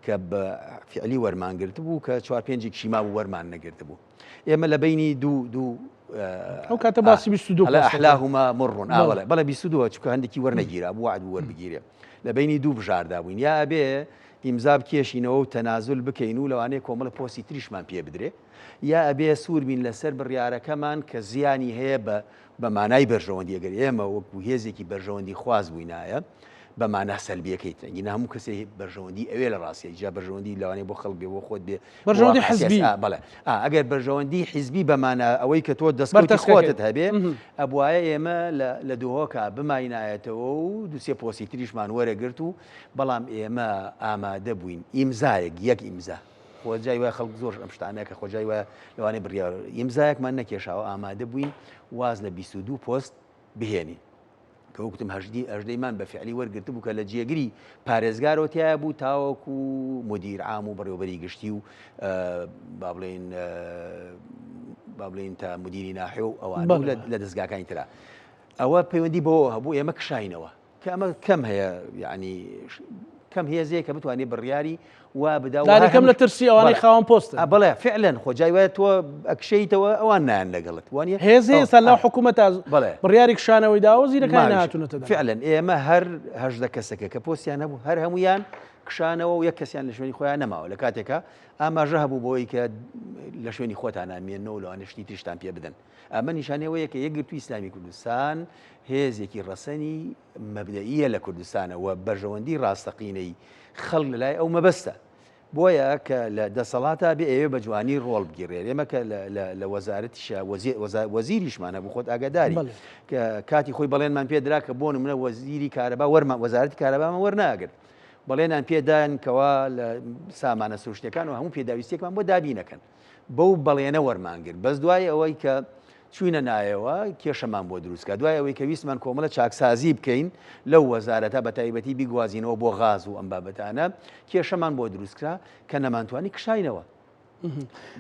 کە بە فعلی وەرمانگرتبوو کە چوار پێنجێکی مابوو وەرمان نەگرتبوو. ئێمە لە بەینی دوو دوو ئەو کاتە باسی 22 ئەلا ئەحلاهما مڕ ئا بەڵێ بەڵێ 22 چونکە هەندێکی وەرنەگیرا بوو وعد بوو وەربگیرێ لە بەینی دوو بژاردا بووین یا ئەبێ ئیمزا بکێشینەوە و تەنازول بکەین و لەوانەیە کۆمەڵە پۆستی تریشمان پێ بدرێ یا ئەبێ سوور بین لەسەر بڕیارەکەمان کە زیانی هەیە بە بە مانای بەرژەوەندی ئەگەر ئێمە وەکو هێزێکی بەرژەوەندی خواز بووینایە بە مانا سەلبیەکەی تەنگینە هەموو کەسێ بەرژەوەندی ئەوێ لە ڕاستیە جا بەرژەوەندی لەوانەیە بۆ خەڵک بێ بۆ خۆت بێ بەرژەوەندی حزبی بەڵێ ئەگەر بەرژەوەندی حزبی بە مانا ئەوەی کە تۆ دەستکەوتی خۆتت هەبێ ئەبوایە ئێمە لە دهۆکا بماینایەتەوە و دوسێ پۆستی تریشمان وەرەگرت و بەڵام ئێمە ئامادە بووین ئیمزایەک یەک ئیمزا خۆ جای وایە خەڵک زۆر ئەم شتانە کە خۆ جای وایە لەوانەیە بڕیار ئیمزایەکمان نەکێشاوە ئامادە بووین واز لە 22 پۆست بهێنین کە وەکوتم هەژدی ئەژدەیمان بە فعلی وەرگرتبوو کە لە جێگری پارێزگارەوە تایە بوو تاوەکو مدیر عام و بەڕێوبەری گشتی و با بڵێین با بڵێین تا مدیری ناحێ و ئەوان لە دەستگاکانی ترا ئەوە پەیوەندی بەوە هەبوو ئێمە کشاینەوە کە ئەمە کەم هەیە یعنی کەم هێزەیە کە بتوانێت بڕیاری وا بدا و کەم لە ترسی ئەوانەی خاوەن پۆست بەڵێ فعلەن خۆ جای وایە تۆ ئەکشەیتەوە ئەوان نایەن لەگەڵت وانە هێزی ئێستا لەو حکوومەتە بەڵێ بڕیاری کشانەوەی داوە وەزیرەکان نەهاتوونەتە دەنگ. فعلەن ئێمە هەر 18 کەسەکە کە پۆستیان هەبوو هەر هەمویان کشانەوە و یەک کەسیان لە شوێنی خۆیان نەماوە لە کاتێکا ئاماژە هەبوو بۆی کە لە شوێنی خۆتان ئامێنەوە لەوانە شتی تریشتان پێ بدەن ئەمە نیشانەی ئەوەیە کە یەکگرتووی ئیسلامی کوردستان هێزێکی ڕەسەنی مەبدەئییە لە کوردستانە و بەرژەوەندی ڕاستەقینەی خەڵک لە لای ئەو مەبەستە. بۆیە کە لە دەسەڵاتا بێ ئەیەوێ بە جوانی ڕۆڵ بگیڕێت. ئێمە کە لە وەزارەتیشا وەزیریشمان هەبوو خۆت ئاگاداری کە کاتی خۆی بەڵێنمان پێ درا کە بۆ نمونە وەزیری کارەبا وەرمان وەزارەتی کارەبامان وەرناگرت. بەڵێنیان پێ دان کەوا لە سامانە سروشتیەکان و هەموو پێداویستیەکمان بۆ دابینەکەن. بەو بەڵێنە وەرمانگرت، بەس دوای ئەوەی کە چووینە نایەوە کێشەمان بۆ دروست کرا، دوای ئەوەی کە ویستمان کۆمەڵە چاکسازی بکەین لەو وەزارەتە بە تایبەتی بیگوازینەوە بۆ غاز و ئەم بابەتانە کێشەمان بۆ دروست کرا کە نەمانتوانی کشاینەوە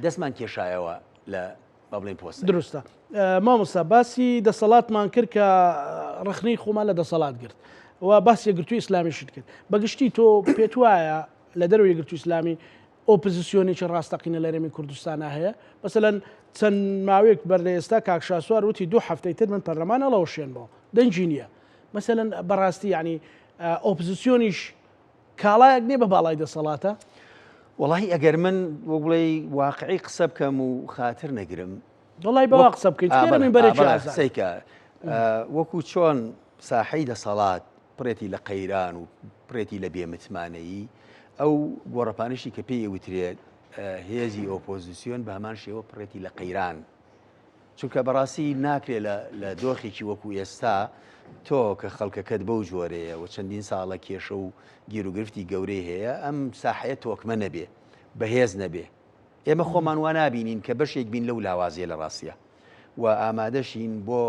دەستمان کێشایەوە لە با بڵێین پۆستەکە. دروستە مامۆستا باسی دەسەڵاتمان کرد کە ڕەخنەی خۆمان لە دەسەڵات گرت و باسی یەکگرتووی ئیسلامیشت کرد بەگشتی تۆ پێت وایە لە دەرەوەی یەکگرتووی ئیسلامی ئۆپزسیۆنێکی ڕاستەقینە لە هەرێمی کوردستانا هەیە؟ مەسەلەن چەند ماوەیەک بەر لە ئێستا کاک شاسوار وتی دوو هەفتەی تر من پەرلەمان هەڵەوەشێنمەوە، دەنگی نییە. مەسەلەن بەڕاستی یعنی ئۆپزسیۆنیش کاڵایەک نیە بە باڵای دەسەڵاتە؟ وەڵاهی ئەگەر من وەک بڵێی واقعی قسە بکەم و خاتر نەگرم وەڵای بەوا قسە بکەیت ئا تکایە بەڵێ من ئا بەرێکی بەڵێ ئازاد سەیکە وەکو چۆن ساحەی دەسەڵات پڕێتی لە قەیران و پڕێتی لە بێمتمانەیی ئەو گۆڕەپانیشی کە پێی ئەوترێت هێزی ئۆپۆزیسیۆن بە هەمان شێوە پڕێتی لە قەیران چونکە بەڕاستی ناکرێ لە لە دۆخێکی وەکو ئێستا تۆ کە خەڵکەکەت بەو جۆرەیە و چەندین ساڵە کێشە و گیروگرفتی گەورەی هەیە ئەم ساحەیە تۆکمە نەبێ بەهێز نەبێ ئێمە خۆمان وا نابینین کە بەشێک بین لەو لاوازیە لە ڕاستە و ئامادەشین بۆ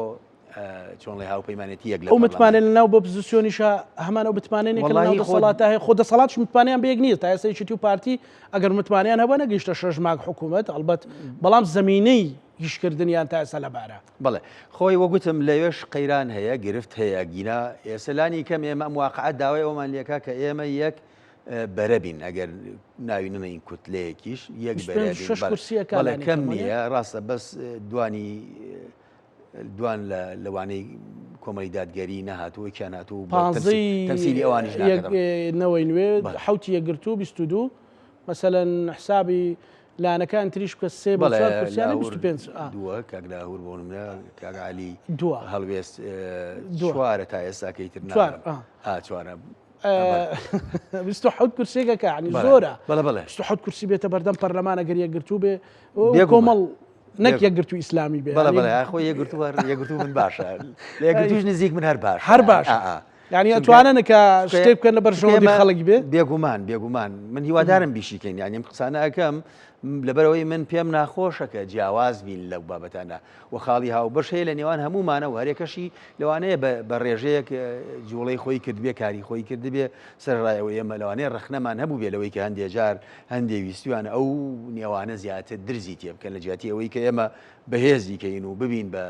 چۆن ڵێ هاوپەیمانێتی یەک لە ئەو متمانە لە ناو ئۆپۆزیسیۆنیشە هەمان ئەو متمانە نیە کە لە ناو دەسەڵاتدا هەیە خۆ دەسەڵاتش متمانەیان بە یەک نییە تا ئێستا یەکێتی و پارتی ئەگەر متمانەیان هەبوو نەگەیشتە شەش مانگ حکوومەت ئەڵبەت بەڵام زەمینەی ئیشکردنیان تا ئێستا لەبارە. بەڵێ خۆی وەگوتم لەوێش قەیران هەیە گرفت هەیە گینا ئێستا لانی کەم ئێمە ئەم واقعە داوای ئەومان لێکا کە ئێمە یەک بەرە بین ئەگەر ناوی نەنێین کوتلەیەکیش یەک بەرە بین شەش کورسییەکە بەڵێ لانی کەم کەم وانیە؟ نییە ڕاستە بەس دوانی دوان لە لەوانەی کۆمەڵی دادگەری نەهاتوو یەکیان هاتوو بۆ پانزەی تەمسیلی ئەوانیش یەک ناکەن. نەوەی نوێ بەڵێ. حەوتی یەکگرتوو 22 مەسەلەن حسابی لایەنەکان تریش بکە سێ بۆ بەڵێ چوار کورسیانە لاهور 25 ئا. دووە کاک لاهور بۆ نمونە کاک عەلی دووە. هەڵوێست دووە. چوارە تا ئێستا کەی تر چوار، نازانم. ئا. ئا چوارە. 27 کورسیەکە کە یعنی زۆرە بەڵێ بەڵێ. 27 کورسی بێتە بەردەم پەرلەمان ئەگەر یەکگرتوو بێ کۆمەڵ نەک یەکگرتوو ئیسلامی بێ بەڵێ بەڵێ خۆ یەکگرتوو هەر یەکگرتوو من باشە لە یەکگرتووش نزیک من هەر باش هەر باش یعنی ئەتوانن کە شتێک بکەن لە بەرژەوەندی خەڵک بێ بێگومان بێگومان من هیوادارم بیشیکەین یعنی ئەم قسانە ئەکەم لەبەرەوەی من پێم ناخۆشە کە جیاواز بین لەو بابەتانە و خاڵی هاوبەش هەیە لە نێوان هەموومانە و هەرێکەشی لەوانەیە بە ڕێژەیەک جوڵەی خۆی کردبێ کاری خۆی کردبێ سەرەڕای ئەوەی ئێمە لەوانەیە ڕەخنەمان هەبووبێ لەوەی کە هەندێ جار هەندێ ویستویانە ئەو نێوانە زیاتر درزی تێ بکەن لە جیاتی ئەوەی کە ئێمە بەهێزی کەین و ببین بە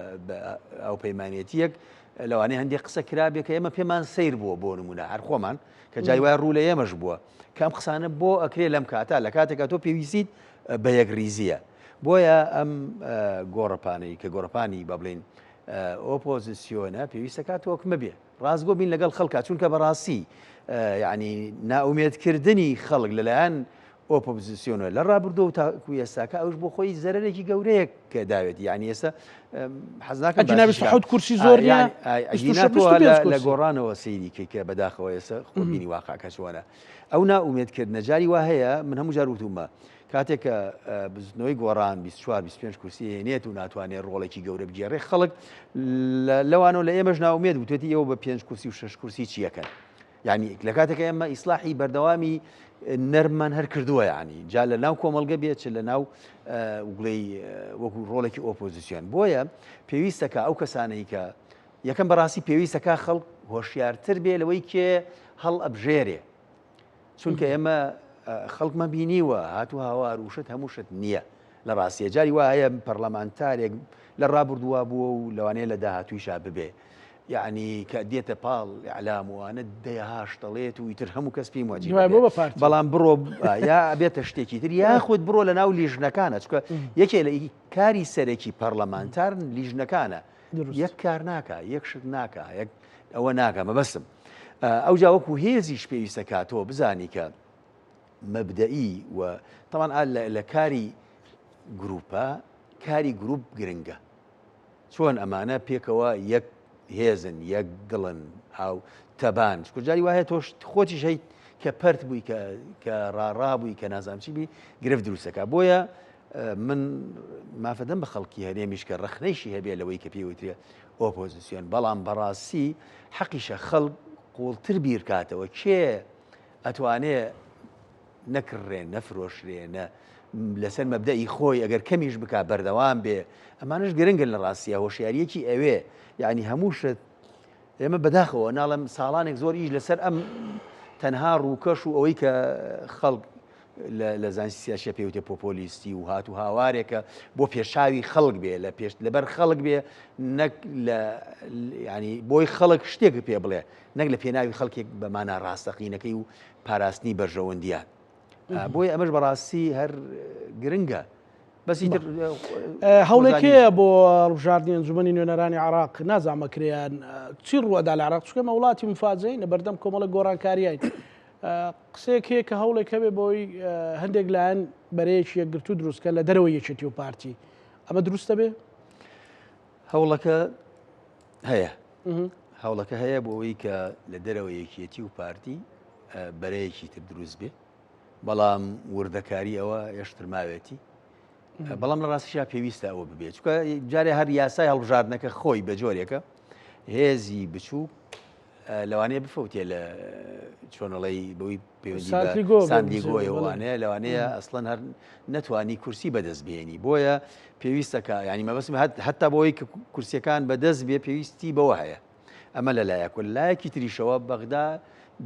هاوپەیمانێتییەک لەوانەیە هەندێک قسە کرابێ کە ئێمە پێمان سەیر بووە بۆ نمونە هەر خۆمان کە جای وایە ڕوو لە ئێمەش بووە کە ئەم قسانە بۆ ئەکرێ لەم کاتە لە کاتێکا تۆ پێویستیت بە یەکڕیزییە بۆیە ئەم گۆڕەپانەی کە گۆڕەپانی بە بڵین ئۆپۆزیسیۆنە پێویستەکە تۆکمە بێ ڕاستگۆ بین لەگەڵ خەڵکا چونکە بەڕاستی یعنی نائومێدکردنی خەڵک لەلایەن ئۆپۆزیسیۆنەوە لە ڕابردوو و تاکو ئێستاکە ئەوش بۆ خۆی زەرەرێکی گەورەیە کە داوێت یعنی ئێستا حەز ناکەم ئەگینا باسیش 27 کورسی زۆر نییە؟ ئەگینا 26 تۆ 25 لە کورسی. گۆڕانەوە سەیری کەی کە بەداخەوە ئێستا خۆت بینی واقعەکە چۆنە ئەو نائومێدکردنە جاری وا هەیە من هەموو جار وتومە کاتێک کە بزوتنەوەی گۆڕان 24 25 کورسی هێنێت و ناتوانێت ڕۆڵێکی گەورە بگێڕێ خەڵک لەوانەوە لە ئێمەش ناومێت وتێتی ئێوە بە پێنج کورسی و شەش کورسی چیەکەن یعنی لە کاتێک ئێمە ئیسلاحی بەردەوامی نەرممان هەر کردووە ینی جا لە ناو کۆمەڵگە بێت چ لە ناو وگڵی وەکو ڕۆڵێکی ئۆپۆزیسیۆن بۆیە پێویستەکە ئەو کەسانەی کە یەکەم بەڕاستی پێویستەکە خەڵک هۆشیارتر بێ لەوەی کێ هەڵ ئەبژێرێ چونکە ئێمە خەڵکمان بینیوە هات و هاوار و شت هەموو شت نییە لە ڕاستیە جاری وا هەیە پەرلەمانتارێک لە ڕابردووا بووە و لەوانەیە لە داهاتوویشا ببێ یعنی کە دێتە پاڵ ئیعلام وانە دەیەهاش دەڵێت و ئیتر هەموو کەس پێی موعجیب دوای بۆ بە پارتی. بەڵام بڕۆ یا بێتە شتێکی تر یاخود بڕۆ لە ناو لیژنەکانە چونکە یەکێ لە کاری سەرەکی پەرلەمانتار لیژنەکانە یەک کار ناکا یەک شت ناکا یەک ئەوە ناکا مەبەستم ئەوجا وەکو هێزیش پێویستە کا تۆ بزانی کە مەبدەئی و تەوان لە کاری گروپە کاری گروپ گرنگە چۆن ئەمانە پێکەوە یەک هێزن یەک دڵن هاو تەبان چکجاری وایە تۆش خۆتیش هەیت کە پەرت بووی کە کە ڕاڕا بووی کە نازانم چی بی گرفت دروستەکە بۆیە من مافەدەم بە خەڵکی هەرێمیش کە ڕەخنەیشی هەبێ لەوەی کە پێی وترێ ئۆپۆزیسیۆن بەڵام بەڕاستی حەقیشە خەڵک قوڵتر بیرکاتەوە کێ ئەتوانێ نەکڕێ نەفرۆشرێ نە لەسەر مەبدەئی خۆی ئەگەر کەمیش بک بەردەوام بێ ئەمانش گرنگن لە ڕاستیە هۆشیاریەکی ئەوێ یعنی هەموو شت ئێمە بەداخەوە ناڵێم ساڵانێک زۆر ئیش لەسەر ئەم تەنها ڕووکەش و ئەوەی کە خەڵک لە زانستی سیاسیە پێوتێ پۆپۆلیستی و هات و هاوارێکە بۆ پێشاوی خەڵک بێ لە پێش لەبەر خەڵک بێ نەک لە ینی بۆی خەڵک شتێک پێ بڵێ نەک لە پێناوی خەڵکێک بە مانا ڕاستەقینەکەی و پاراستنی بەرژەوەندیان بۆیە ئەمەش بەڕاستی هەر گرنگە. بەس ئیتر هەوڵێک هەیە بۆ هەڵبژاردنی ئەنجومەنی نوێنەرانی عراق نازانم کرێیان چی ڕووەدا لە عراق چونکە ئێمە وڵاتی مفاجەین لە بەردەم کۆمەڵە گۆڕانکاریین قسەیەک هەیە کە هەوڵێک هەبێ بۆی هەندێک لایەن بەرەیەکی یەکگرتوو دروستکە لە دەرەوەی یەکێتی و پارتی ئەمە دروستە بێ؟ هەوڵەکە هەیە هەوڵەکە هەیە بۆ ئەوەی کە لە دەرەوە یەکێتی و پارتی بەرەیەکی تر دروست بێ بەڵام وردەکاری ئەوە هێشتر ماوێتی بەڵام لە ڕاستیشا پێویستە ئەوە ببێت چونکە جارێ هەر یاسای هەڵبژاردنەکە خۆی بە جۆرێکە هێزی بچووک لەوانەیە بفەوتێ لە چۆنەڵی بەوی پەیوەندی ساندیگۆیەوانەیە لەوانەیە ئەسڵەن هەر نەتوانی کورسی بەدەست بێنی بۆیە پێویستەکە ینی مەبەستم هەتا بۆی کە کورسیەکان بەدەست بێ پێویستی بەوە هەیە ئەمە لە لایەک و لایەکی تریشەوە بەغدا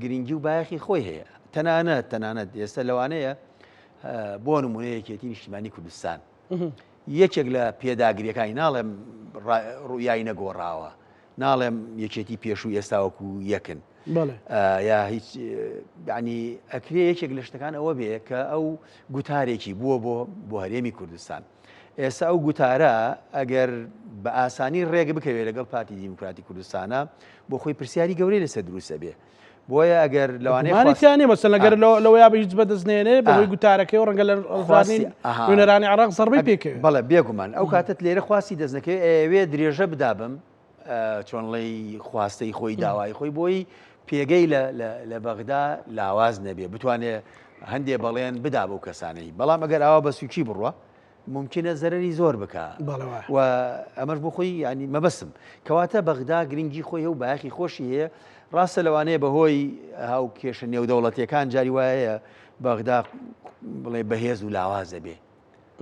گرنگی و بایەخی خۆی هەیە تەنانەت تەنانەت ئێستا لەوانەیە بۆ نمونە یەکێتی نیشتیمانی کوردستان یەکێک لە پێداگریەکانی ناڵێم ڕوئیای نەگۆڕاوە ناڵێم یەکێتی پێشوو ئێستا وەکو یەکن یا هیچ ینی ئەکرێ یەکێک لە شتەکان ئەوە بێ کە ئەو گوتارێکی بووە بۆ بۆ هەرێمی کوردستان ئێستا ئەو گوتارە ئەگەر بە ئاسانی ڕێک بکەوێت لەگەڵ پارتی دیموکراتی کوردستانە بۆ خۆی پرسیاری گەورەی لەسەر دروست ئەبێ. بۆیە ئەگەر لەوانەیە گومانی تیا نییە مەسەلەن ئەگەر لەوەیا بە هیچ بەدەست نێنێ بەهۆی گوتارەکەی و ڕەنگە لە خواستی نوێنەرانی عێراق زەربەی پێکەوێت. بەڵێ بێگومان ئەو کاتەت لێرە خواستی دەست نەکەوێت ئەیەوێ درێژە بدا بەم چۆنڵێی خواستەی خۆی داوای خۆی بۆی پێگەی لە بەغدا لاواز نەبێ بتوانێ هەندێ بەڵێن بدا بەو کەسانەی بەڵام ئەگەر ئاوا بە سوکی بڕە ممکنە زەرری زۆر بکە و ئەمەش بۆ خۆی ینی مەبەسم کەواتە بەغدا گرنگی خۆی و باخی خۆشی هەیە ڕاستە لەوانەیە بەهۆی هاو کێشە نێودەوڵەتیەکان جاری وایە بەغدا بڵێ بەهێز و لاواز دەبێ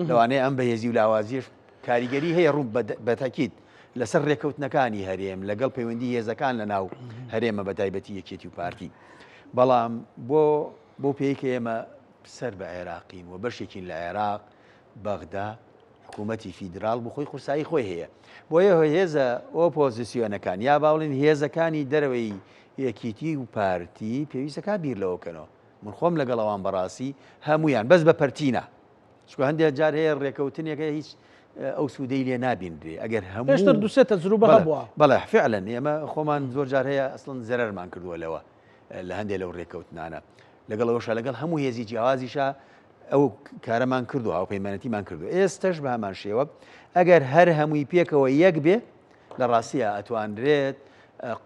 لەوانەیە ئەم بەهێزی و لاوازیش کاریگەری هەیە ڕوو بەتەکیت لەسەر ڕێککەوتنەکانی هەرێم لەگەڵ پەیوەندی هێزەکان لە ناو هەرێمە بە تایبەتی یەکێتی و پارتی بەڵام بۆ بۆ پێی کە ئێمە سەر بە عێراقین و بەشێکین لە عێراق بەغدا حکوومەتی فیدراڵ بۆ خۆی قورسایی خۆی هەیە بۆیە هێزە ئۆپۆزیسیۆنەکان یا باڵین هێزەکانی دەرەوەی یەکیتی و پارتی پێویستەکە بیر لەوە بکەنەوە من خۆم لەگەڵ ئەوان بەڕاستی هەمویان بەس بە پەرتینە چونکە هەندێک جار هەیە ڕێکەوتنێکە هیچ ئەو سوودەی لێ نابینرێ ئەگەر هەموو پێشتر دوسێ تەجروبە هەبووە بەڵێ فعلەن ئێمە خۆمان زۆر جار هەیە ئەسڵەن زەرەرمان کردووە لەوە لە هەندێک لەو ڕێکەوتنانە لەگەڵ ئەوەشا لەگەڵ هەموو هێزی جیاوازیشا ئەو کارەمان کردو هاوپەیمانەتیمان کردو ئێستش بە هەمان شێوە ئەگەر هەر هەمووی پێکەوە یەک بێ لە ڕاستیا ئەتوانرێت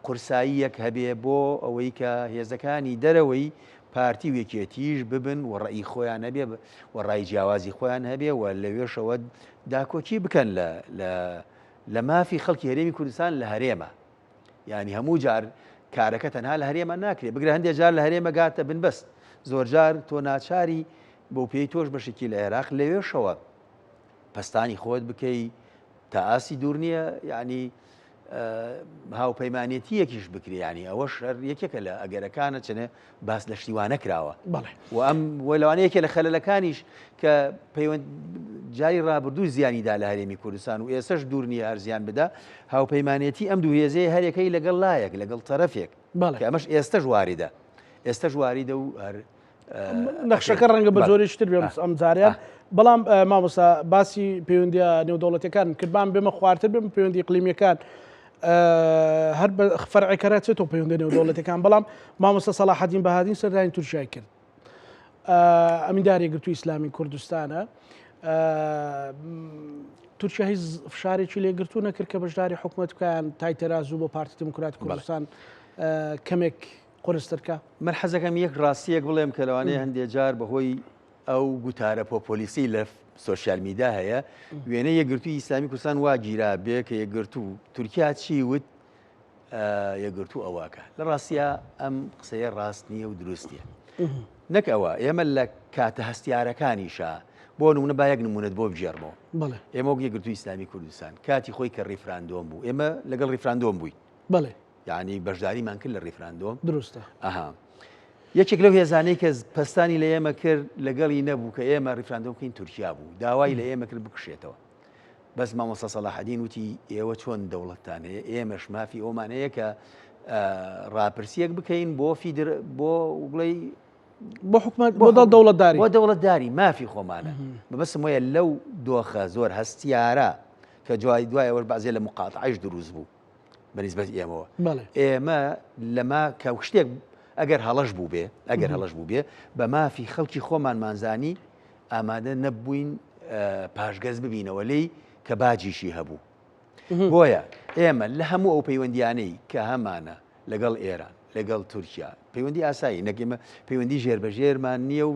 قورساییەک هەبێ بۆ ئەوەی کە هێزەکانی دەرەوەی پارتی و یەکێتیش ببن و ڕەئی خۆیان هەبێ و ڕای جیاوازی خۆیان هەبێ و لەوێشەوە داکۆکی بکەن لە لە مافی خەڵکی هەرێمی کوردستان لە هەرێمە یعنی هەموو جار کارەکە تەنها لە هەرێمە ناکرێ بگرە هەندێک جار لە هەرێمە گاتە بنبەست زۆرجار تۆ ناچاری بۆ پێی تۆش بەشێکی لە عێراق لەوێشەوە پەستانی خۆت بکەی تا ئاستی دوور نییە یعنی هاوپەیمانێتیەکیش بکرێ ینی ئەوەش هەر یەکێکە لە ئەگەرەکانە چنێ باس لە شتی وا نەکراوە و ئەم لەوانەیە یەکێ لە خەلەلەکانیش کە پەیوەند جاری ڕابردوو زیانی دا لە هەرێمی کوردستان و ئێسش دوور نییە هەر زیان بدا هاوپەیمانێتی ئەم دوو هێزەیە هەرەکەی لەگەڵ لایەک لەگەڵ تەرەفێک کە ئەمەش ئێستش واریدە ئێستش واریدە و هەر نەخشەکە ڕەنگە بە جۆرێکی تر بێ ئەم جاریان بەڵام مامۆسا باسی پەیوەندیە نێودەوڵەتەکان کردبان بێمە خوارتر بێم پەیوەندی قلیمیەکان هەر بە فەرعێکەرە چێتەوە پەیوەندی نێودەوڵەتەکان بەڵام مامۆستا سەڵاحەدین بەهادین سەردانی تورکیای کرد ئەمینداری یەکگرتووی ئیسلامی کوردستانە تورکیا هیچ فشارێکی لێگرتوو نەکرد کە بەشداری حکوومەت بکەیان تای تەرازوو بۆ پارتی دیموکراتی کوردستان کەمێک قورستر کە. من حەزەکەم یەک ڕاستیەک بڵێم کە لەوانەیە هەندێ جار بەهۆی ئەو گوتارە پۆپۆلیستی لە سۆشیال میدا هەیە وێنەی یەکگرتووی ئیسلامی کوردستان وا گیرا بێ کە یەکگرتوو تورکیا چی وت یەکگرتوو ئەوەکە لە ڕاستیا ئەم قسەیە ڕاست نییە و دروست نییە نەک ئەوە ئێمە لە کاتە هەستیارەکانیشا بۆ نمونە با یەک نمونەت بۆ بگێڕمەوە ئێمە وەک یەکگرتووی ئیسلامی کوردستان کاتی خۆی کە ڕیفراندۆم بوو ئێمە لەگەڵ ڕیفراندۆم بووین بەڵێ یانی بەشداریمان کرد لە ڕیفراندۆم. دروستە. ئەها. یەکێک لەو هێزانەی کە پەستانی لە ئێمە کرد لەگەڵی نەبوو کە ئێمە ڕیفراندۆم بکەین تورکیا بوو. داوای لە ئێمە کرد بکشێتەوە. بەس مامۆستا سەڵاحەدین وتی ئێوە چۆن دەوڵەتتان هەیە ئێمەش مافی ئەومان هەیە کە ڕاپرسیەک بکەین بۆ فیدر بۆ بڵێی. بۆ حکومەت بۆ دەوڵەتداری بۆ دەوڵەتداری مافی خۆمانە مەبەستم وەیە لەو دۆخە زۆر هەستیارە کە جوای دوای ئەوەش بەعزێ لە مقاتعەش دروست بوو بەنیسبەت ئێمەوە ئێمە لەما کە شتێک ئەگەر هەڵەش بوو بێ ئەگەر هەڵەش بوو بێ بە مافی خەڵکی خۆمانمانزانی ئامادە نەبووین پاشگەز ببینەوە لێی کە باجیشی هەبوو بۆیە ئێمە لە هەموو ئەو پەیوەندیانەی کە هەمانە لەگەڵ ئێران لەگەڵ تورکیا پەیوەندی ئاسایی نەک ئێمە پەیوەندی ژێر بە ژێرمان نییە و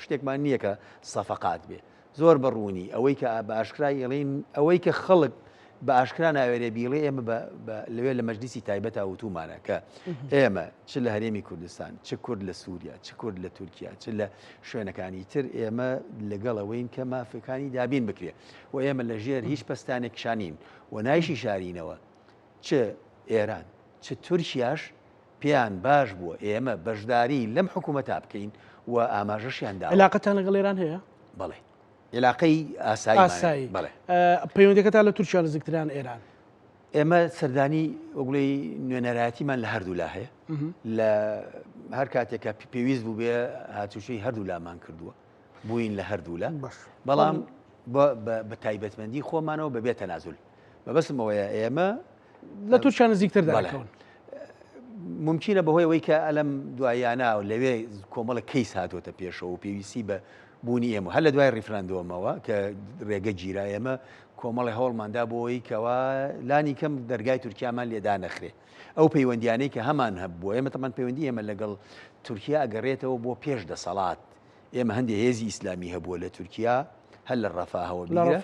شتێکمان نییە کە سەفەقات بێ زۆر بە ڕوونی ئەوەی کە بە ئاشکرای ئەڵێین ئەوەی کە خەڵک بە ئاشکرا ناوێرێ بیڵێ ئێمە لەوێ لە مەجلیسی تایبەتا وتومانە کە ئێمە چ لە هەرێمی کوردستان چ کورد لە سووریا چ کورد لە تورکیا چ لە شوێنەکانی تر ئێمە لەگەڵ ئەوەین کە مافەکانی دابین بکرێ و ئێمە لە ژێر هیچ پەستانێک کشانین و نایشی شارینەوە چ ئێران چ تورکیاش پێیان باش بووە ئێمە بەشداری لەم حکوومەتە بکەین و ئاماژەشیان داوە. عیلاقەتان لەگەڵ ئێران هەیە؟ بەڵێ. عیلاقەی ئاساییمان هەیە. بەڵێ. پەیوەندیەکەتان لە تورکیا نزیکترە یان ئێران؟ ئێمە سەردانی وەک بڵێی نوێنەرایەتیمان لە هەردوولا هەیە. لە هەر کاتێک کە پێویست بوو بێ هاتوچۆی هەردوولامان کردووە. بووین لە هەردوولا. بەڵام بە تایبەتمەندی خۆمانەوە بەبێ تەنازول. مەبەستم ئەوەیە ئێمە لە تورکیا نزیکتر دەکەون. ممکنە بەهۆی ئەوەی کە ئەلەم دواییانە لەوێ کۆمەڵە کەیس هاتووەتە پێشەوە و پێویستی بە بوونی ئێمە هەر لە دوای ڕیفراندۆمەوە کە ڕێگە گیرا ئێمە کۆمەڵی هەوڵماندا بۆ ئەوەی کەوا لانی کەم دەرگای تورکیامان لێدا نەخرێ ئەو پەیوەندیانەی کە هەمان هەبوو ئێمە تەمان پەیوەندی ئێمە لەگەڵ تورکیا ئەگەڕێتەوە بۆ پێش دەسەڵات ئێمە هەندێ هێزی ئیسلامی هەبووە لە تورکیا هەر لە ڕەفاهەوە بیگرە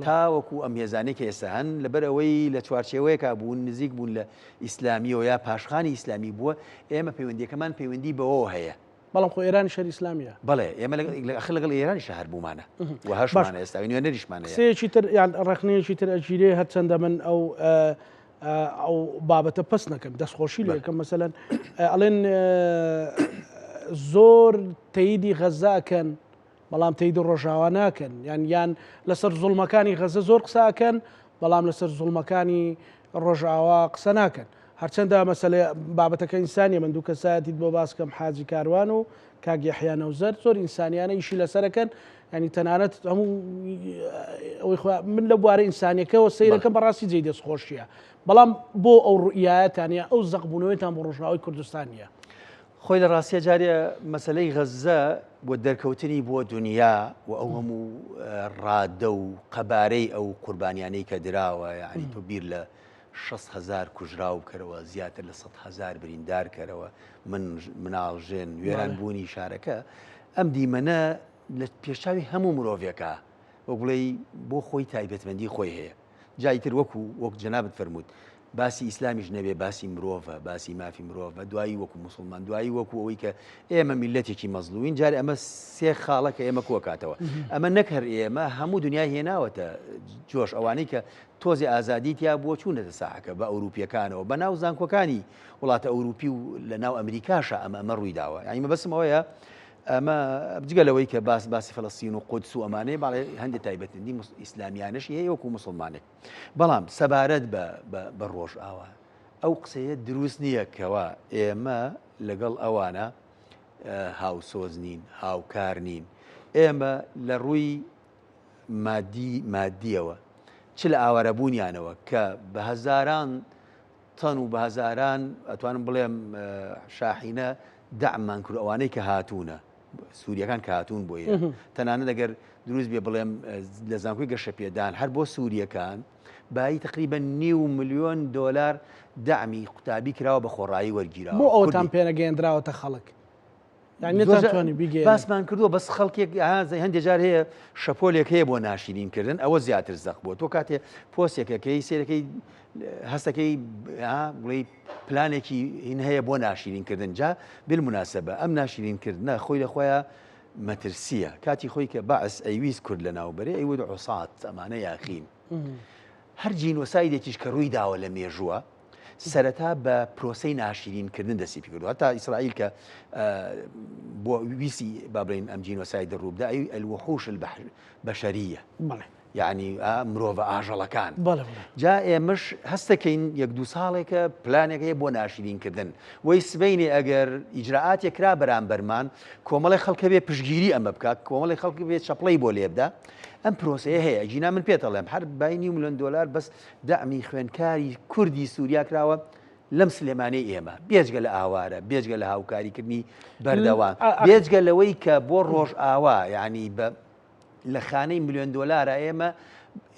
تاوەکو ئەم هێزانەی کە ئێستا هەن لەبەر ئەوەی لە چوارچێوەیەکا بوون نزیک بوون لە ئیسلامیەوە یا پاشخانی ئیسلامی بووە ئێمە پەیوەندیەکەمان پەیوەندی بەوەوە هەیە. بەڵام خۆ ئێرانیش هەر ئیسلامیە. بەڵێ ئێمە ئەخر لەگەڵ ئێرانیشا هەر بوومانە و هەشمانە ئێستا نوێنەریشمان هەیە. قسەیەکی تر یان ڕەخنەیەکی تر ئەگیرێ هەرچەندە من ئەو ئەو بابەتە پەس نەکەم دەستخۆشی لێ کەم مەسەلەن ئەڵێن زۆر تەیدی غەزاکەن بەڵام تەیدی ڕۆژاوا ناکەن یان یان لەسەر زوڵمەکانی غەزە زۆر قساکەن بەڵام لەسەر زوڵمەکانی ڕۆژاوا قسە ناکەن هەرچەندە مەسەلە بابەتەکە ئینسانیە من دوو کەسایەتیت بۆ باس کەم حاجی کاروان و کاک یەحیا نەوزەر زۆر ئینسانیانە ئیشی لەسەرەکەن ینی تەنانەت هەموو ئەوەی خوا من لە بوارە ئینسانیەکەەوە سەیرەکەم بەڕاستی جێی دەستخۆشیە بەڵام بۆ ئەو ڕوئیایەتان یا ئەو زەقبوونەوەتان بۆ ڕۆژاوای کوردستان نییە. خۆی لە ڕاستیە جارێ مەسەلەی غەززە و دەرکەوتنی بۆ دونیا و ئەو هەموو ڕادە و قەبارەی ئەو قوربانیانەی کە دراوە یعنی تۆ بیر لە 6 هزار کوژراو بکەرەوە زیاتر لە 100 هزار بریندار کەرەوە من مناڵ ژن وێران بوونی شارەکە ئەم دیمەنە لە پێشچاوی هەموو مرۆڤێکە وەک بڵێی بۆ خۆی تایبەتمەندی خۆی هەیە جا ئیتر وەکو وەک جەنابت فەرمووت باسی ئیسلامیش نەبێ باسی مرۆڤە باسی مافی مرۆڤە دوایی وەکو موسڵمان دوایی وەکو ئەوەی کە ئێمە میلەتێکی مەزلوین جارێ ئەمە سێ خاڵە کە ئێمە کۆکاتەوە ئەمە نەک هەر ئێمە هەموو دنیای هێناوەتە جۆش ئەوانەی کە تۆزی ئازادی تیا بووە چوونەتە ساحەکە بە ئەوروپیەکانەوە بە ناو زانکۆکانی وڵاتە ئەوروپی و لە ناو ئەمریکاشە ئەمە ئەمە ڕووی داوە یانی مەبەستم ئەوەیە ئەمە جگە لەوەی کە باس باسی فەلەستین و قودس و ئەمانەیە باڵێ هەندێک تایبەتمەندی ئیسلامیانەشی هەیە وەکو مسلمانێک بەڵام سەبارەت بە بە ڕۆژئاوا ئەو قسەیە دروست نییە کەوا ئێمە لەگەڵ ئەوانە هاوسۆز نین هاوکار نین ئێمە لە ڕووی مادی مادیەوە چ لە ئاوارەبوونیانەوە کە بە هەزاران تەن و بە هەزاران ئەتوانم بڵێم شاحینە دەعممان کرد ئەوانەی کە هاتوونە سووریەکان کە هاتوون بۆ ئێرە تەنانەت ئەگەر دروست بێ بڵێم لە زانکۆی گەشەپێدان هەر بۆ سووریەکان بایی تقریبا نیو ملیۆن دۆلار دەعمی قوتابی کراوە بە خۆڕایی وەرگیراوە بۆ ئەوەتان پێنەگەیەندراوەتە خەڵک باسمان کردووە بەس خەڵکێک هەندێک جار هەیە شەپۆلێک هەیە بۆ ناشرین کردن ئەوە زیاتر زەق بووە تۆ کاتێ پۆستێکەکەی سێرەکەی هەستەکەی بڵێ پلانێکی هین هەیە بۆ ناشرین کردن جا بالمناسبە ئەم ناشرین کردنە خۆی لە خۆیان مەترسیە کاتی خۆی کە بەعس ئەیویست کورد لە ناو بەرێ ئەیوت عوسات ئەمانە یاخین هەر جینۆسایدێکیش کە ڕووی داوە لە مێژووە سەرەتا بە پرۆسەی ناشیرین کردن دەستی پێکردو هەتا ئیسرائیل کە بۆ ویستی با بڵێین ئەم جینۆسایدە ڕووبدا ئەی الوحوش البشریە. یعنی مرۆڤە ئاژەڵەکان. جا ئێمەش هەستەکەین یەک دوو ساڵێکە پلانێک هەیە بۆ ناشرینکردن وەی سبەینێ ئەگەر ئیجرائاتێک کرا بەرامبەرمان کۆمەڵی خەڵک هەبێ پشتگیری ئەمە بکات کۆمەڵی خەڵک بێ چەپڵەی بۆ لێبدا ئەم پرۆسەیە هەیە ژینا من پێتەڵێم هەر بای نیو ملیۆن دۆلار بەس دەعمی خوێندکاری کوردی سووریا کراوە لەم سلێمانی ئێمە بێجگە لە ئاوارە بێجگە لە هاوکاریکردنی بەردەوام بێجگە لەوەی کە بۆ ڕۆژ ئاوا یعنی بە لە خانەی ملیۆن دۆلارە ئێمە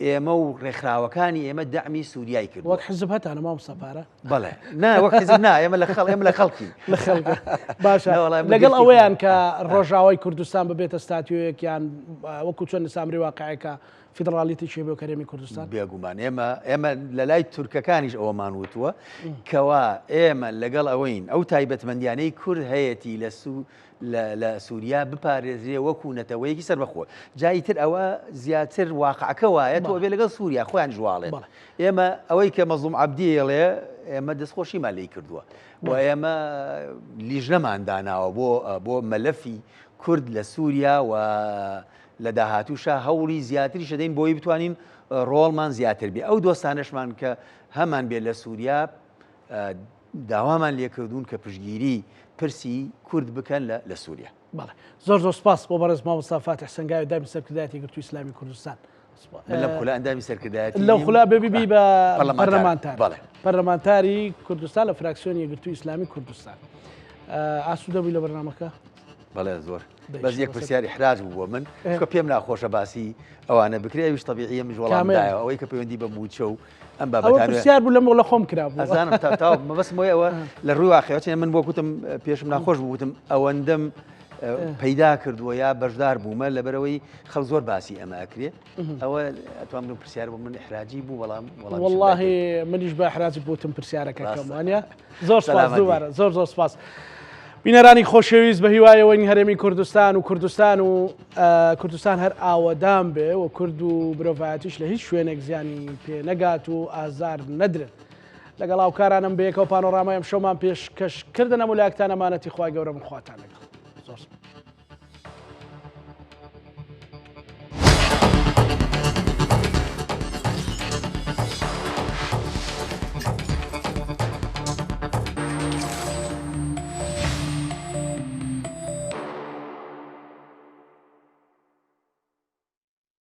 ئێمە و ڕێکخراوەکانی ئێمە دەعمی سووریای کرد وەک حزب هەتانە مامۆستا پارە بەڵێ نا وەک حزب نا ئێمە لە خەڵ ئێمە لە خەڵکی لە خەڵک باشە لەگەڵ ئەوەیان کە ڕۆژاوای کوردستان ببێتە ستاتیۆیەک یان وەکو چۆن نسامری واقعەکە فیدراڵیتی چێ بۆ کەرێمی کوردستان بێگومان ئێمە ئێمە لە لای تورکەکانیش ئەوەمان وتووە کەوا ئێمە لەگەڵ ئەوەین ئەو تایبەتمەندیانەی کورد هەیەتی لە سوو لە سوریا بپارێزرێ وەکو نەتەوەیەکی سەربەخۆ. جا ئیتر ئەوە زیاتر واقعەکە وایە تۆ ئەبێ لەگەڵ سوریا خۆیان ژواڵێن. ئێمە ئەوەی کە مەزڵوم عەبدی ئەڵێ ئێمە دەستخۆشیمان لێی کردووە و ئێمە لیژنەمان داناوە بۆ بۆ مەلەفی کورد لە سوریا و لە داهاتووشا هەوڵی زیاتریش دەدەین بۆی بتوانین ڕۆڵمان زیاتر بێ ئەو دۆستانەشمان کە هەمان بێ لە سوریا داوامان لێکردوون کە پشتگیری پرسی کورد بکەن لە لە سووریا. بەڵێ زۆر زۆر سپاس بۆ بەڕێز مامۆستا فاتح سەنگاوی ئەندامی سەرکردایەتی یەکگرتووی ئیسلامی کوردستان. من لەم خولە ئەندامی سەرکردایەتی لەو خولە بێ ببی بە پەرلەمانتار. بەڵێ. پەرلەمانتاری کوردستان لە فراکسیۆنی یەکگرتووی ئیسلامی کوردستان. ئاسوودە بووی لە بەرنامەکە؟ بەڵێ زۆر. بەس یەک پرسیار ئیحراج بوو بۆ من چونکە پێم ناخۆشە باسی ئەوانە بکرێ ئەویش تەبیعیە منیش وەڵام دایەوە ئەوەی کە پەیوەندی بە مووچە و ئەم بابەتانە پرسیار بوو لەم لە خۆم کرا بوو ئەزانم تا تا مەبەستم ئەوەیە ئەوە لە ڕووی واقعەوە چێ من بۆ گوتم پێشم ناخۆش بوو گوتم ئەوەندەم پەیدا کردووە یا بەشدار بوومە لەبەرەوەی خەڵ زۆر باسی ئەمە ئەکرێ ئەوە ئەتوام بڵێم پرسیار بۆ من ئیحراجی بوو بەڵام وەڵامیشم واللهی منیش بە ئیحراجی بوتم پرسیارەکە کەم وانە زۆر سپاس دووبارە زۆر زۆر سپاس. بینەرانی خۆشەویست بە هیوایەوەین هەرێمی کوردستان و کوردستان و کوردستان هەر ئاوەدان بێ و کورد و مرۆڤایەتیش لە هیچ شوێنێک زیانی پێ نەگات و ئازار نەدرێت. لەگەڵ هاوکارانم بەیەکەوە پانۆرامای ئەم شەومان پێشکەش کردن هەموو لایەکتان ئەمانەتی خوای گەورە من خواتان لەگەڵ. زۆر سپاس.